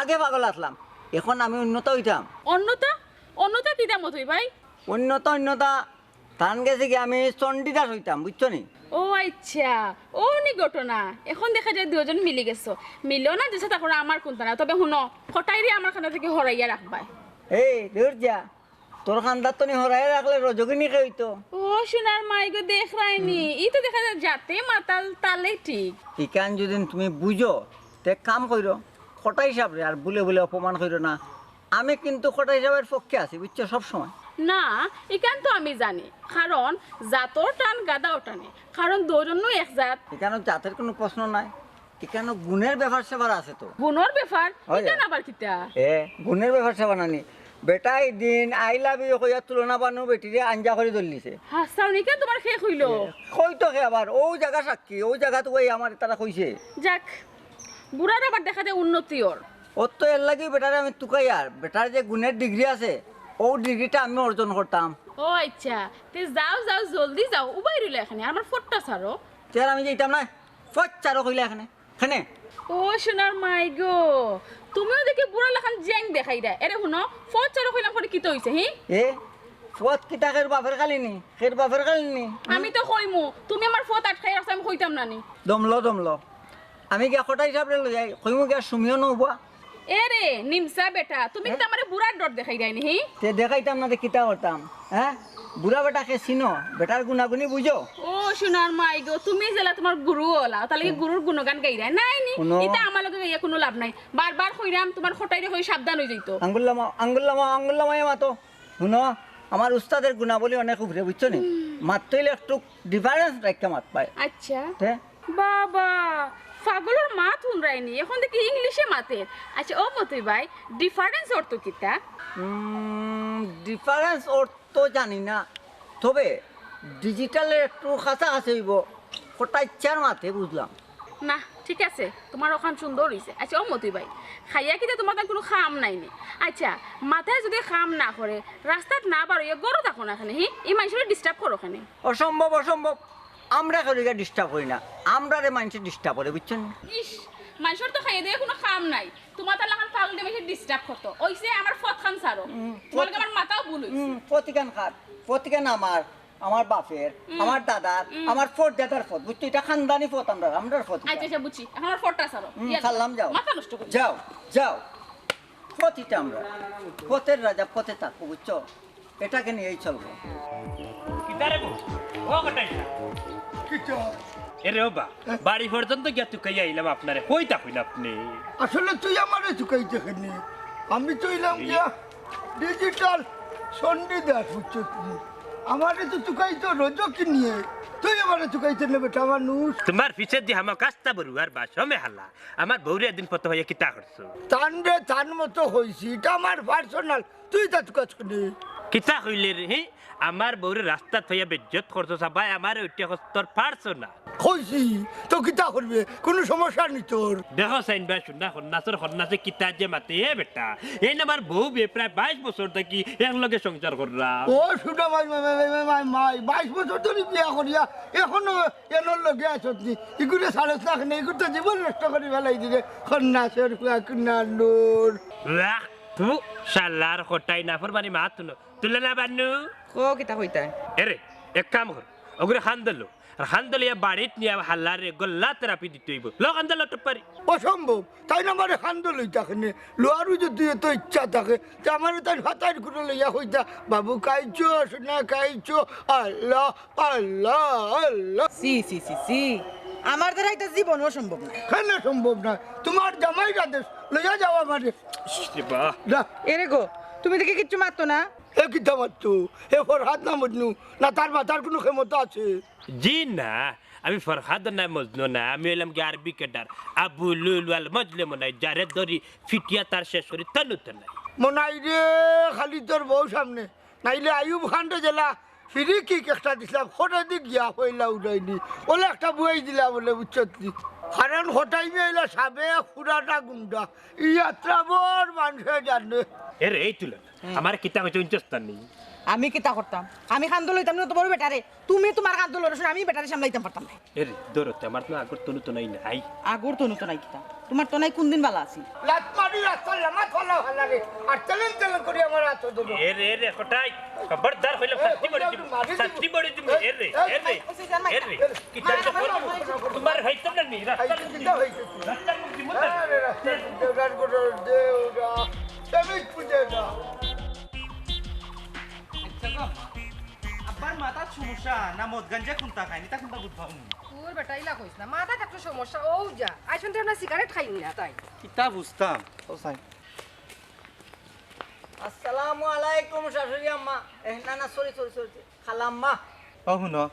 আগে পাগল আছলাম, অখন আমি অন্যতা অইতাম। অন্যতা? অন্যতা কিতা মতুই ভাই? অন্যতা, অন্যতা, তান গেছে কি আমি চণ্ডীদাস অইতাম, বুঝছো নি? ও আইচ্ছা, অউ নি ঘটনা। অখন দেখা যায় দুইজন মিলি গেছো। মিলো না যেছা তা করো, আমার কুন্তা না। তবে হুনো, কটাইরে আমার কান্দা থাকি হরাইয়া রাখবায়। এই, দূর যা। তোর কান্দাত তো নি হরাইয়া রাখলে রজকিনী কে অইতো। ও সোনার মাই গো, দেখরায়নি। ই তো দেখা যায় যাতে মাতাল তালেই ঠিক। ইখান যদি তুমি বুঝো, তে কাম কইরো। কটাই সাবরে আর ভুলে ভুলে অপমান কইরো না। আমি কিন্তু কটাই সাবর পক্ষে আছি, বুঝছো, সব সময়। না, ইখান তো আমি জানি, কারণ জাতর টান গাদাও টানে, কারণ দুইজনও এক জাত। ইখানো জাতর কুনু প্রশ্ন নাই, ইখানো গুণর ব্যাপার স্যাপার আছে তো। গুণর ব্যাপার? হয়। ইখান আবার কিতা? এ, গুণর ব্যাপার স্যাপার নানি। বেটায় দিন I love you কইয়া তুলনা বানু বেটিরে আঞ্জা করি ধরলিছে। হাছাউ নি? ইখান তুমার কে কইলো? এ, কইতো কে আবার, অউ জাগা সাক্ষী, অউ জাগাত অউ আমার তারা কইছে। যাক, বুড়ার আবার দেখা যায় উন্নতি অর। অউ তো এরলাগি বেটারে আমি তুকাইয়ার, বেটার যে গুণর ডিগ্রি আছে, অউ ডিগ্রিটা আমি অর্জন করতাম। ও আইচ্ছা, তে যাও যাও, জলদি যাও, উবাই রইলা এখানে, আমার ফটটা ছাড়ো। তে আর আমি যাইতাম নায়, ফট ছাড়ো কইলা এখানে, এখানে। ও সোনার মাই গো, তুমিও দেখি বুড়া লাখান জেং দেখাইরায়। এরে হুনো, ফট ছাড়ো কইলাম পরে কিতা অইছে, হি? এ, ফট কিতা কের বাপের খালি নি, কের বাপের খালি নি। আমি তো কইমু, তুমি আমার ফট আটকাই রাখছো, আমি কইতাম না নি। দমলো, দমলো। আমি গিয়া কটাই সাবরে লই আই, কইমু গিয়া সুমিও নউবা। এরে, নিমসা বেটা, তুমি কিতা আমারে বুড়ার ডর দেখাইরায় নি, হি? তে দেখাইতাম না তে কিতা করতাম, হ্যাঁ? বুড়া বেটাকে চিনো, বেটার গুণাগুণি বুঝো। ও সোনার মাই গো, তুমি যেলা তুমার গুরু অলা, তাইলে কি গুরুর গুণগান গাইরায়? নাই নি, হুনো। ইতা আমার লগে গাইয়া কুনু লাভ নাই। বারবার কইরাম, তুমার কটাইরে কই সাবধান অই যাইতো। আঙ্গুল লামাও, আঙ্গুল লামাও, আঙ্গুল লামাইয়া মাতো। হুনো, আমার উস্তাদের গুণাবলী অনেক উপরে, বুঝছো নি? মাততে অইলে একটু difference রাখিয়া মাতবায়। আইচ্ছা। তে? বাবা, পাগলর মাত হুনরায় নি, অখন দেখি ইংলিশে মাতের। আইচ্ছা, ও মতুই ভাই, difference অর্থ কিতা? উম, difference অর্থ জানি না, তবে digital-এ একটু কাছাকাছি অইবো, কটাইচ্ছার মাতে বুঝলাম। না, ঠিক আছে, তুমার অখান সুন্দর অইছে। আইচ্ছা, ও মতুই ভাই, খাইয়া কিতা তুমার তান কুনু কাম নাই নি? আইচ্ছা, মাথায় যুদি কাম না করে, রাস্তাত না বারইয়া ঘরো থাকো না কেনে, হি? ই মানষরে disturb করো কেনে? অসম্ভব, অসম্ভব। আমরা কেউরে disturb করি না, আমরারে মানষে disturb করে, বুঝছো নি? ইস, মানষর তো খাইয়া দিয়া কুনু কাম নাই, তুমার তান লাখান পাগলরে মানষে disturb করতো। অইছে, আমার ফটখান ছাড়ো। হুম, তুমার লগে আমার মাতাও ভুল অইছে। হুম, ফটখান কার? ফটখান আমার, আমার বাপের, হুম। আমার দাদার, হুম। আমার ফটদাদার ফট, বুঝছো? ইটা খানদানি ফট আমরার, আমরার ফট ইটা। আইচ্ছা, আইচ্ছা, বুঝছি। অখন আমার ফটটা ছাড়ো। হুম, ইয়া, ছাড়লাম, যাও। মাথা নষ্ট করি। যাও, যাও। ফট ইটা আমরার। ফটের রাজা ফটে থাকো, বুঝছো? ইটাকে নিয়াউ চলবো। কিতা রে গো? ও কটাই। কিতা? এরে ও বা, বাড়ি পর্যন্ত গিয়া তুকাইয়া আইলাম আপনারে। কই থাকইন আপনে? আসলে তুই আমারে তুকাইতে কেনে? আমি তো অইলাম গিয়া digital চণ্ডীদাস, বুঝছস নি? আমারে তো তুকাইতো রজকিনীয়ে, তুই আমারে তুকাইতে নে বেটা মানুষ। তুমার পিছেদি হামাকা আস্তা বড়ুয়ার বাস, ও মেহালা। আমার বউরে এদিন ফটো অইয়া কিতা করছো? তানরে তান মতো কইছি, ইটা আমার personal তুই তা তুকাছ কেনে? কিতা কইলে রে, হে? আমার বউরে রাস্তাত থইয়া বেইজ্জত করছস, ভাই, আমারে উঠিয়া কস তোর পারছো না। কইছি, তো কিতা করবে? কুনু সমস্যা নি তোর? দেখো সাইন ভাই, শুনা, খন্নাসর খন্নাসে কিতা যে মাতে, এ বেটা। এই না আমার বউ বে প্রায় বাইশ বছর থাকি একলগে সংসার কররা। ও, শুনা ভাই, ভাই, ভাই, ভাই, ভাই, ভাই, বাইশ বছর ধরি বিয়া করিয়া এখনো এনর লগে আছস নি। ইগুরে ছাড়স না কেনে, ইগুর তো জীবন নষ্ট করি ফালাই দিলে। খন্নাসর ফুয়া, কুনার নুর। ওয়াক, তু শালার কটাই না ফরমানি মাত হুনো। তুলে না বান্নু। কো কিতা কইতায়? এরে, এক কাম কর, ওগুরে খান্দলো। আর খান্দলিয়া বাড়িত নিয়া হালারে গল্লা থেরাপি দিতে অইবো। ল খান্দলো টপারি। অসম্ভব, তাইন আমারে খান্দলো ইতা কেনে। লওয়ারও যদি এত ইচ্ছা থাকে, তে আমারে তাইন ফাতাইর কুটো লইয়া কইতা, "বাবু খাইছো, সোনা খাইছো, আল্লাহ, আল্লাহ, আল্লাহ।" সি, সি, সি, সি। আমার দ্বারা ইতা জীবনও সম্ভব না। কেনে সম্ভব না? তুমার জামাইর আদেশ, লইয়া যাও আমারে। ইস রে বা। যা। এরে গো, তুমি দেখি কিচ্ছু মাততো না? এ কিতা মাততো? এ ফরহাদ না মজনু? না তার মাথার কুনু ক্ষমতা আছে? জি না, আমি ফরহাদ না মজনু না, আমি অইলাম গি আরবি ক্যাডার। আবু লুলু আল মজলে মনাই, যারে ধরি ফিটিয়া তার শেষ করি তনু তনাই। মনাই রে, খালি তোর বউ সামনে, নাইলে আইয়ুব খানরে যেলা ফ্রি কিক একটা দিছলাম, খোটা দি গিয়া পয়লা উড়াইনি। ওলা একটা বুয়াই দিলা বলে, বুঝছত নি? কারণ খোটাই মেয়েলা সাবেক পুরাটা গুন্ডা, ই যাত্রা বড় মানষে জানে। এরে, এই তুলনা। হুম। আমার কিতা কইতে ইন্টারেস্ট নেই। আমি কিতা করতাম? আমি কান্দো লইতাম না তো বড় বেটারে। তুমি তুমার কান্দো লড়ো, আমি বেটারে সামলাইতাম পারতাম না। এরে, ধরো, তে আমার তো আগর তনু তো নাই না, আই। আগর তনু তো নাই কিতা? তুমার তো নাই কুনদিন বালা আছিল? লাত মারি রাস্তা লামাত ফালা ফালা রে। আর তেলেন তেলেন করি আমার হাত ধরো। এরে, এরে, কটাই। খবরদার কইলাম, এ, শাস্তি বাড়ি দিমু, মারি দিমু। শাস্তি বাড়ি দিমু। এ, এরে, এ, এরে, এ, এরে। এ, কিতা মারি, করছো? মারি, মারি। তুমার হইতো না নি, রাস্তা এই চিন্তা হইছে। রাস্তার মুখ দিমু না। আরে, রাস্তার মুখ দেউরার করে দেউরা। সেমিক পুজে না। আচ্ছা গো আম্মা, আব্বার মাথাত সমস্যা না মদ গাঞ্জা কুনটা খায়, ইতা কুনটা বুঝবাম নি? তোর বেটা ইলা কইস না, মাথাত একটু সমস্যা, ও যা। আইসন তো না সিগারেট খাইনি না তাই। কিতা বুঝতাম? ও সাই। আসসালামু আলাইকুম শাশুড়ি আম্মা। এ, না, না, সরি, সরি, সরি, সরি। খালাম্মা। ও হুনো,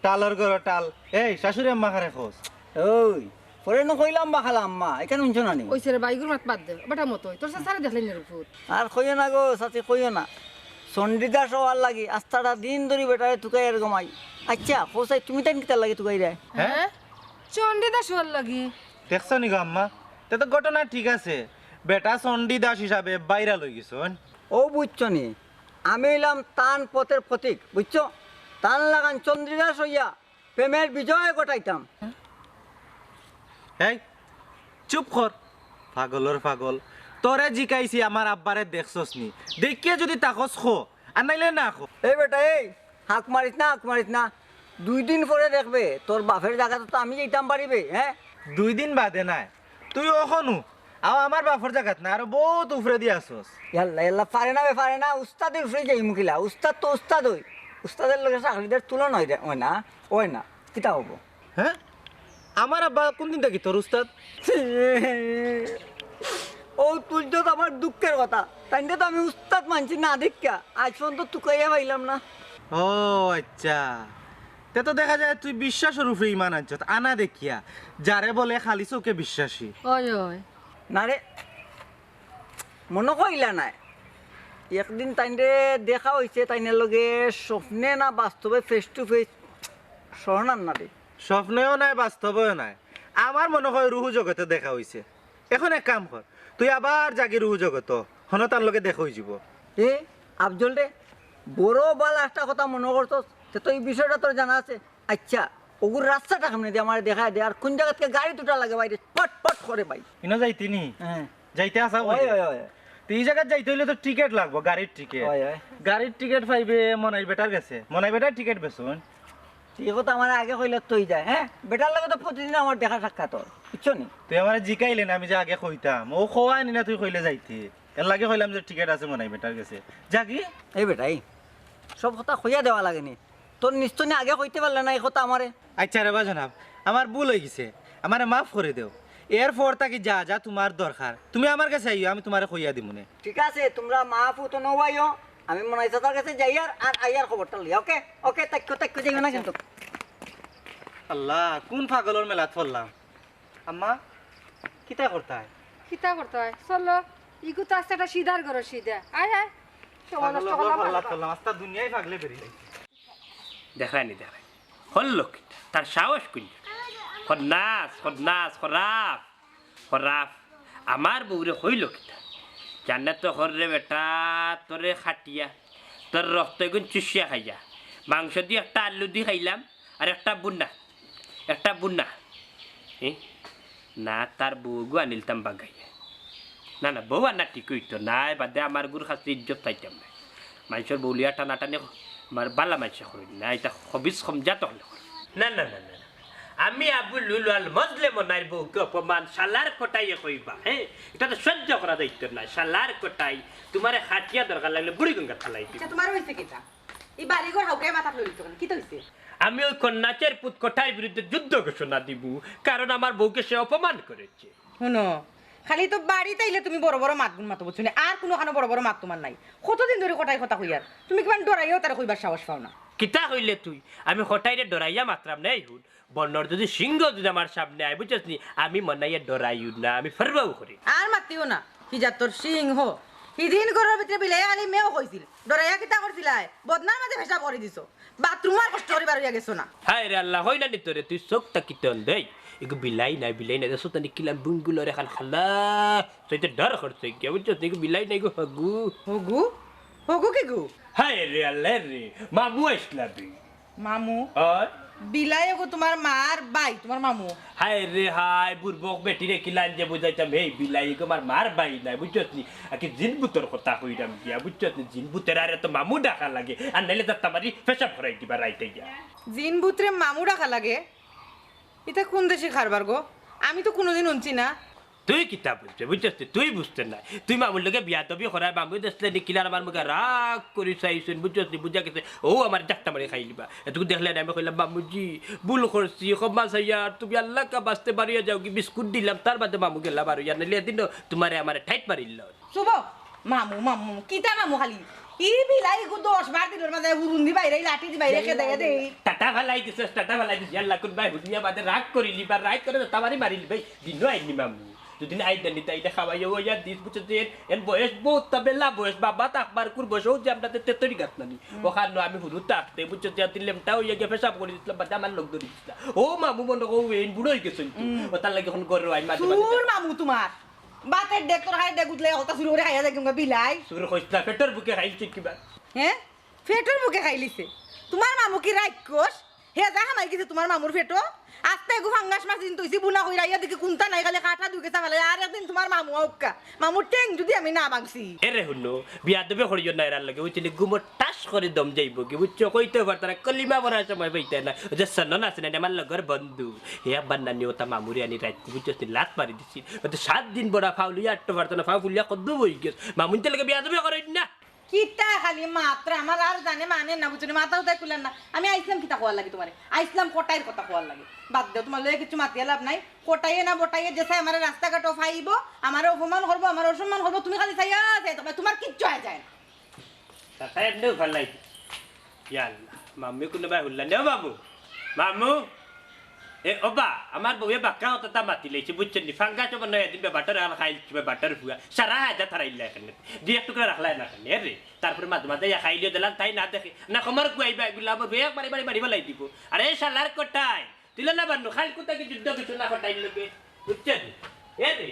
টালর ঘরো টাল। এই, শাশুড়ি আম্মা কারে কস? ওই, পরে না কইলাম বা খালাম্মা, ইখান হুনছো না নি? ওই ছেলে বাইগুর মাত বাদ দে, বেটা মতো, তোর সাসারে দেখলে নিরুপুত। আর কইও না গো, চাচি কইও না। চণ্ডীদাস অওয়ার লাগি, আস্তাটা দিন ধরি বেটারে তুকাই আর গমাই। আচ্ছা, কও চাই, তুমি তাইন কিতার লাগি তুকাইরায়? হ্যাঁ? হ্যাঁ? চণ্ডীদাস অওয়ার লাগি। দেখছো নি গো আম্মা? তে তো ঘটনা ঠিক আছে। বেটা চণ্ডীদাস হিসাবে বাইরা লই গেছইন। ও বুঝছো নি? আমি অইলাম তান পথের পথিক, বুঝছো? তান লাখান চণ্ডীদাস অইয়া প্রেমের বিজয় ঘটাইতাম। এই, চুপ কর, পাগলর পাগল। তোরে জিকাইছি আমার আব্বারে দেখছস নি? দেখিয়া যদি থাকস ক, আর নাইলে না ক। এই বেটা, এই, হাক মারিস না, হাক মারিস না। দুই দিন পরে দেখবে, তোর বাপের জাগাত তো আমি যাইতাম পারি বে, হ্যাঁ? দুই দিন বাদে নায়, তুই অখনউ আও আমার বাপর জাগাত না, আরো বউত উপরেদি আছস। ইয়াল্লা, ইয়াল্লা, পারে না বে, পারে না, উস্তাদর উপরে যাইমু কিলা, উস্তাদ তো উস্তাদউ, উস্তাদর লগে চাকরিদার তুলনা অয় রে, অয় না, অয় না, কিতা অইবো? হ্যাঁ? আমার আব্বা কুনদিন থাকি তোর উস্তাদ? ও তুলছত আমার দুঃখের কথা, তাইনরে তো আমি উস্তাদ মানছি না দেখিয়া, আইজ পর্যন্ত তুকাইয়া পাইলাম না। ও আচ্ছা, তে তো দেখা যায় তুই বিশ্বাসর উপরে ইমান আনছত, আনা দেখিয়া, যারে বলে খালি চোখে বিশ্বাসী। ওই, ওই। না রে, মনো কইলা নায়। একদিন তাইনরে দেখা অইছে, তাইনর লগে স্বপ্নে না বাস্তবে face to face, স্মরণ আর না রে। স্বপ্নেও নায়, বাস্তবেও নায়। আমার মনো কয় রুহু জগতে দেখা অইছে। এখন এক কাম কর, তুই আবার যাগি রুহু জগতো, হনো তার লগে দেখা অইযিবো। এ, আফজল রে, বড় বালা একটা কথা মনো করছস, তে তো ই বিষয়টা তোর জানা আছে। আচ্ছা, অগুর রাস্তাটা কেমনে দে আমারে দেখাই দে, আর কুন জাগাত গাড়ি দুটা লাগে বাইরে পট পট করে ভাই। ইনো যাইতে নি? হ্যাঁ। যাইতে আছা ওই, কই? ওই, ওই। তে ই জাগাত যাইতে অইলে তো টিকেট লাগবো, গাড়ির টিকেট। ওই, ওই। গাড়ির টিকেট পাইবে মনাই বেটার গেছে, মনাই বেটায় টিকেট বেচইন। তে ই কথা আমারে আগে কইলে তো অই যায়, হ্যাঁ? বেটার লগে তো প্রতিদিন আমার দেখা সাক্ষাৎ অয়, বুঝছো নি? তুই আমারে জিকাইলে না, আমি যে আগে কইতাম, অউ কওয়ায় নি না তুই কইলে যাইতে। এর লাগি কইলাম যে টিকেট আছে মনাই বেটার গেছে। যাগি? এই বেটা, এই সব কথা কইয়া দেওয়া লাগে নি। তোর নিস্তনি আগে কইতে পারলে না ই কথা আমারে। আচ্ছা রে বা জনাব, আমার ভুল অই গেছে, আমারে মাফ করি দেও। এর পর থাকি যা যা তুমার দরকার, তুমি আমার গেছে আইও, আমি তুমারে কইয়া দিমুনে। ঠিক আছে, তুমরা মা পুত নবাইও, আমি মনাই চাচার গেছে যাইয়ার, আর আইয়ার খবরটা লই। ওকে, ওকে, তাইক্কো, তাইক্কো, যাইও না কিন্তু। আল্লাহ, কুন পাগলর মেলাত পড়লাম। আম্মা, কিতা করতায়? কিতা করতায়? চলো, ইগু তো আছে একটা সিধার ঘরো সিধা। আয়, আয়। সময় নষ্ট পাগল করলাম, পাগল পাগল। করলাম, আস্তা দুনিয়াই পাগলে বেরিয়ে যাইছে। দেখরায়নি, দেখরায়নি। হরলো কিতা? তার সাহস কুন? খন্নাস, খন্নাস, খরাফ, খরাফ। আমার বউরে কইলো কিতা? জানে তো হররে বেটা, তোরে খাটিয়া, তোর রক্ত এগুন চুষিয়া খাইয়া, মাংস দি একটা আলু দি খাইলাম, আর একটা বুনা, একটা বুনা। এ? না, তার বউগু আনিলতাম বাগাইয়া। না, না, বউ আনা ঠিক অইতো নায়, বাদে আমার গুর কাছে ইজ্জত পাইতাম না। মানষর বউ লইয়া টানাটানি আমার বালা মানষে করইন না, ইতা খবিস খমজাত অকলে করইন। না, না, না, না, না। আমি আবু লুলু আল মজলে মনাইর বউকে অপমান, শালার কটাইয়ে কইবা, হে? ইতা তো সহ্য করা যাইতো না, শালার কটাই। তুমারে খাটিয়া দরকার লাগলে বুড়ি গঙ্গাত ফালাই দিমু। আচ্ছা, তুমার অইছে কিতা? ই বাড়িঘর হাউকাইয়া মাথাত লইলিছো কেনে? কিতা অইছে? আমি ওই কন্যাচের পুত কটাইর বিরুদ্ধে যুদ্ধ ঘোষণা দিমু, কারণ আমার বউকে সে অপমান করেছে। হুনো, খালি তো বাড়িত আইলে তুমি বড় বড় মাতগুন মাতো, বুঝছো নি? আর কুনুখানো বড় বড় মাত তুমার নাই। কতদিন ধরি কটাইর কথা কইয়ার, তুমি কিমান ডরাইয়াও তারে কইবার সাহস পাও না। কিতা কইলে তুই? আমি কটাইরে ডরাইয়া মাতরাম নায়, হুন। বনর যুদি সিংহ যুদি আমার সামনে আয়, বুঝছস নি? আমি মনাইয়া ডরাইও না, আমি ফরবাও করি। আর মাতিও না, কি জাতর সিংহ? হিদিন ঘরর ভিতরে বিলাই আলি মেও কইছিল, ডরাইয়া কিতা করছিলায়? বদনার মাঝে পেশাব করি দিছো, বাথরুমো আর কষ্ট করি বারইয়া গেছো না। হায় রে আল্লাহ, কই না নি তোরে, তুই চোখ তাকিতে অন্ধ। ইগু বিলাই নায়, বিলাই নায়, দেখছস নি কিলান বুঙ্গুলর এখান খালা, তুই তো ডর করছে গিয়া, বুঝছস নি? ইগু বিলাই নায়, ইগু হগু। হগু? হগু কিগু? হায় রে আল্লাহ রে, মামু আইসলা বে। মামু? অয়? বিলাই ওগো তুমার মার ভাই, তুমার মামু। হায় রে হায়, বুরবক বেটিরে কিলান যে বুঝাইতাম, হেই বিলাই ওগো আমার মার ভাই নায়, বুঝছস নি? আকি জিন ভূতর কথা কইরাম গিয়া, বুঝছস নি? জিন ভূতরে আর তো মামু ডাকা লাগে, আর নাইলে যাত্রা মারি পেশাব করাই দিবা রাইতে গিয়া। জিন ভূতরে মামু ডাকা লাগে? ইতা কুন দেশি কারবার গো? আমি তো কুনুদিন হুনছি না। তুই কিতা বুঝবে, বুঝছস তুই? তুই বুঝতে নায়। তুই মামুর লগে বিয়াদবি করায়, মামু দেখলে নি কিলান আমার মুখে রাগ করি চাইছইন, বুঝছস নি? বুঝা গেছে, ও আমার জাকটা মারি খাইলিবা। এটুকু দেখলে না, আমি কইলাম, "মামুজি, ভুল করছি, ক্ষমা চাইয়ার, তুমি আল্লাহ কা বাঁচতে বাড়িয়া যাওগি।" বিস্কুট দিলাম, তার বাদে মামু গেলা বারইয়া, নাইলে এদিনও তুমারে আমারে টাইট মারিল। শুভ, মামু, মামু, কিতা মামু খালি? ই বিলাই গু দশ বার দিলর মাঝে হুরুন দি বাইরে, লাঠি দি বাইরে, খেদাইয়া দেই। টাটা ফালাই দিছস, টাটা ফালাই দিছস। ইয়াল্লা, কুন বায় হুদিয়া বাদে রাগ করিলি বা রাগ করে টাটা মারি মারিলি বাই। দিনও আইনি মামু। দুদিন আই দেন, তাই এটা খাওয়াইয়া ওইয়া দিস, বুঝছস যে এন, এন বয়স বহুত, তা বেলা বয়স, বাবা তা আকবার কুর বয়স, ও যে আমরা তে-, তেতরি গাছ নানি। ওখান আমি হুরু থাকতে, বুঝছস যে তুই লেমটা ওইয়া গিয়া পেশাব করি দিছলাম, বাদে আমার লোক ধরি দিছলা। ও মামু মনে কও, এইন বুড়ো অই গেছইন তো। ও তার লাগি এখন ঘরে আই মাঝে মাঝে। চুর মামু তুমার। বাতের ডেক তোর হায় ডেক উঠলে হতা চুর করে খাইয়া যাই কিংবা বিলাই। চুর কইস না, পেটর ভুকে খাইলছে কিবা। হে? পেটর ভুকে খাইলিছে? তুমার মামু কি রাক্ষস? হে যা হামাই গেছে তুমার মামুর পেটো? আস্তা এগু ফাঙ্গাস মাছ দিন তৈছি বুনা কইরা ইয়া দেখি কুন্তা নাই, খালি কাটা দুই গেছা ফালাই। আর একদিন তুমার মামু আউক্কা। মামুর ঠেং যুদি আমি না ভাঙছি। এরে হুনো, বিয়াদবি করিও না এরার লগে, বুঝছস নি? গুমো টাস করি দম যাইবো কি, বুঝছো? কইতেও পারতা না, কলিমা পড়ার সময় পাইতা না। ওই যে সনন আছে না, আমার লগর বন্ধু। হে আব্বার নানি ওটা মামুরে আনি রাইত, বুঝছস নি? লাত মারি দিছি। ওতে সাত দিন বড়া ফাউলিয়া আট্টো পারতো না, ফাউ ফুলিয়া কদ্দু বই গেছ। মামুনতে লগে বিয়াদবি করিও না। কিতা খালি মাতরা, আমার আর জানে মানে না, বুঝছো নি? মাথা উঠাই খুলেন না। আমি আইসলাম কিতা কওয়ার লাগি তুমারে? আইসলাম কটাইর কথা কওয়ার লাগি। বাদ দেও, তুমার লগে কিচ্ছু মাতিয়া লাভ নাই। কটাইয়ে না বটাইয়ে যে চাই আমারে রাস্তাঘাটো ফাইবো, আমারে অপমান করবো, আমারে অসম্মান করবো, তুমি খালি চাইয়া চাই, তুমার, তুমার কিচ্ছু আয় যায় না। তাতা এমনেও ভালাই। ইয়া আল্লাহ, মামু কুনবায় হুল্লা নেও মামু। মামু, এ ওবা, আমার বউয়ে বাক্কা অততা মাতি লইছে, বুঝছইন নি? ফাঙ্গাস অবো নয়, এদিন বেবাটর হাল খাইল, বেবাটর ফুয়া। সারা হাজার থারাইল্লা এখানে। দুই এক টুকরা রাখলা না এখানে, এ রে। তারপরে মাঝে মাঝে ইয়া খাইলিও দিলাম, তাই না দেখে। না, খমর কুয়াইবা এগুলা, আমার বউয়ে একবারে বাড়ি বাড়ি ফালাই দিব। আরে শালার কটাই, তুই না বান্নু, খাইল কোথাকে যুদ্ধ কিছু না কটাইল লোকে। বুঝছইন নি? এ রে।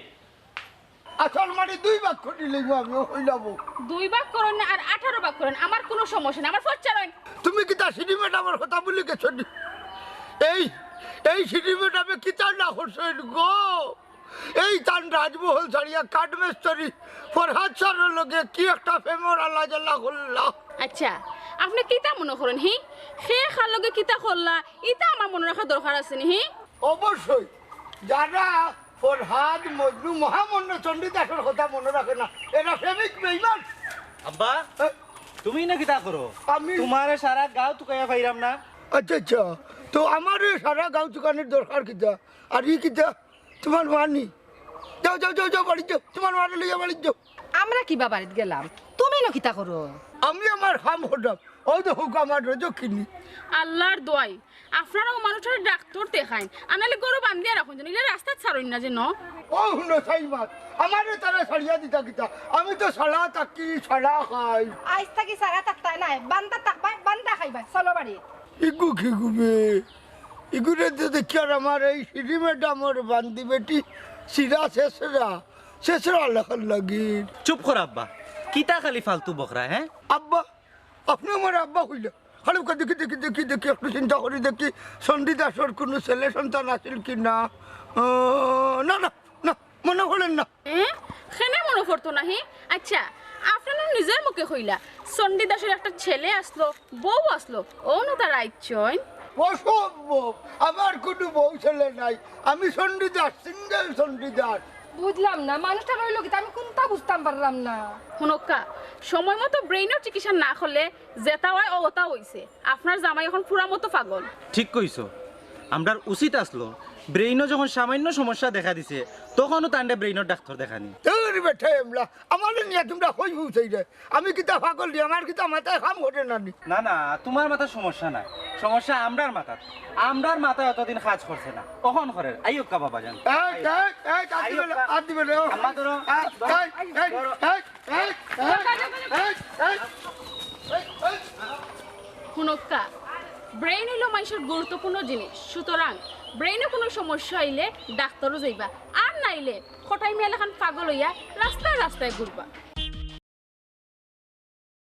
আসল মারি দুই ভাগ করি লইব আমি, ও হইলাম। দুই ভাগ করইন না আর আঠারো ভাগ করইন, আমার কুনু সমস্যা নাই, আমার ফচ্চা রইন। তুমি কিতা সিডি ম্যাডামর কথা ভুলি গেছো নি? এই, এই সিডি ম্যাডামে কিতা না করছইন গো? এই তান রাজমহল ছাড়িয়া কাঠমিস্ত্রি ফরহাদ স্যারর লগে কি একটা প্রেমর আল্লাহ জাল্লাহ করলা। আচ্ছা, আপনে কিতা মনো করইন, হি? হে কার লগে কিতা করলা, ইতা আমার মনো রাখার দরকার আছে নি, হি? অবশ্যই, যারা ফরহাদ, মজনু, মহামান্য চণ্ডীদাসর কথা মনো রাখে না, এরা প্রেমিক বেইমান। আব্বা, এ? তুমি না কিতা করো? আমি তুমারে সারা গাঁও তুকাইয়া পাইরাম না। আচ্ছা, আচ্ছা, তো আমারে সারা গাঁও তুকানির দরকার কিতা? আর ই কিতা? তুমার মা নি? যাও, যাও, যাও, যাও, বাড়িত যাও, তুমার মারে লইয়া বাড়িত যাও। আমরা কিবা বাড়িত গেলাম, তুমি না কিতা করো? আমি আমার কাম কররাম। অউ দেখউক্কা আমার রজকিনী। আল্লার দোয়াই, আপনারা অউ মানুষটারে ডাক্তর দেখাইন, আনাইলে ঘরো বান্ধিয়া রাখইন যেন, ইলা রাস্তাত ছাড়ইন না যেন। ও হুনো সাইমাত, আমারে তারা ছাড়িয়া দিতা কিতা? আমি তো ছাড়া থাকি, ছাড়া খাই। আইজ থাকি ছাড়া থাকতায় নায়, বান্ধা থাকবায়, বান্ধা খাইবায়। চলো বাড়ি। ইগু কিগু বে? ইগুরে তো দেখিয়ার আমার এই সিঁড়ি ম্যাডামর বান্দি বেটি চিরা ছেঁচড়া, ছেঁচড়া লাখান লাগির। চুপ কর আব্বা, কিতা খালি ফালতু বকরা, হে? আব্বা, আপনে আমারে আব্বা কইলা? খালি দেখি, দেখি, দেখি, দেখি, একটু চিন্তা করি দেখি, চণ্ডীদাসর কুনু ছেলে সন্তান আছিল কি না? আহ, না, না, না, মনো পড়ের না। এ? কেনে মনো পড়তো নাহি? আইচ্ছা, আপনে নিজর মুখে কইলা, চণ্ডীদাসর একটা ছেলে আছলো, বউ আছলো, অউ নু তারা আইচ্ছইন। অসম্ভব, আমার কুনু বউ ছেলে নাই, আমি চণ্ডীদাস, সিঙ্গেল চণ্ডীদাস। বুঝলাম না, মানুষটা রইলো কিতা, আমি কুনতা বুঝতাম পারলাম না। হুনউক্কা, সময় মতো ব্রেইনর চিকিৎসা না করলে যেতা অয় অউ অতা অইছে। আপনার জামাই অখন পুরা মতো পাগল। ঠিক কইছো, আমরার উচিত আছলো ব্রেইনো যখন সামান্য সমস্যা দেখা দিছে, তখনউ তানরে ব্রেইনর ডাক্তর দেখানি। তোর বেটা এমলা, আমারে নিয়া তুমরা কই পৌঁছাইরায়? আমি কিতা পাগল নি? আমার কিতা মাথায় কাম করে না নি? না, না, তুমার মাথাত সমস্যা নাই, সমস্যা আমরার মাথাত। আমরার মাথায় অতদিন কাজ করছে না, অখন করের। আইউক্কা বাবা জান। এই, এই, এই, হাত দিবে না, হাত দিবে না। আম্মা ধরো। এই, এই, এই, ধরো। এই, এই, এই, এই, এই, এই, এই। হুনউক্কা, ব্রেইন অইলো মানষর গুরুত্বপূর্ণ জিনিস, সুতরাং ব্রেইনো কুনু সমস্যা অইলে ডাক্তরো যাইবা, আর নাইলে কটাই মিয়া লাখান পাগল অইয়া রাস্তায় রাস্তায় ঘুরবা।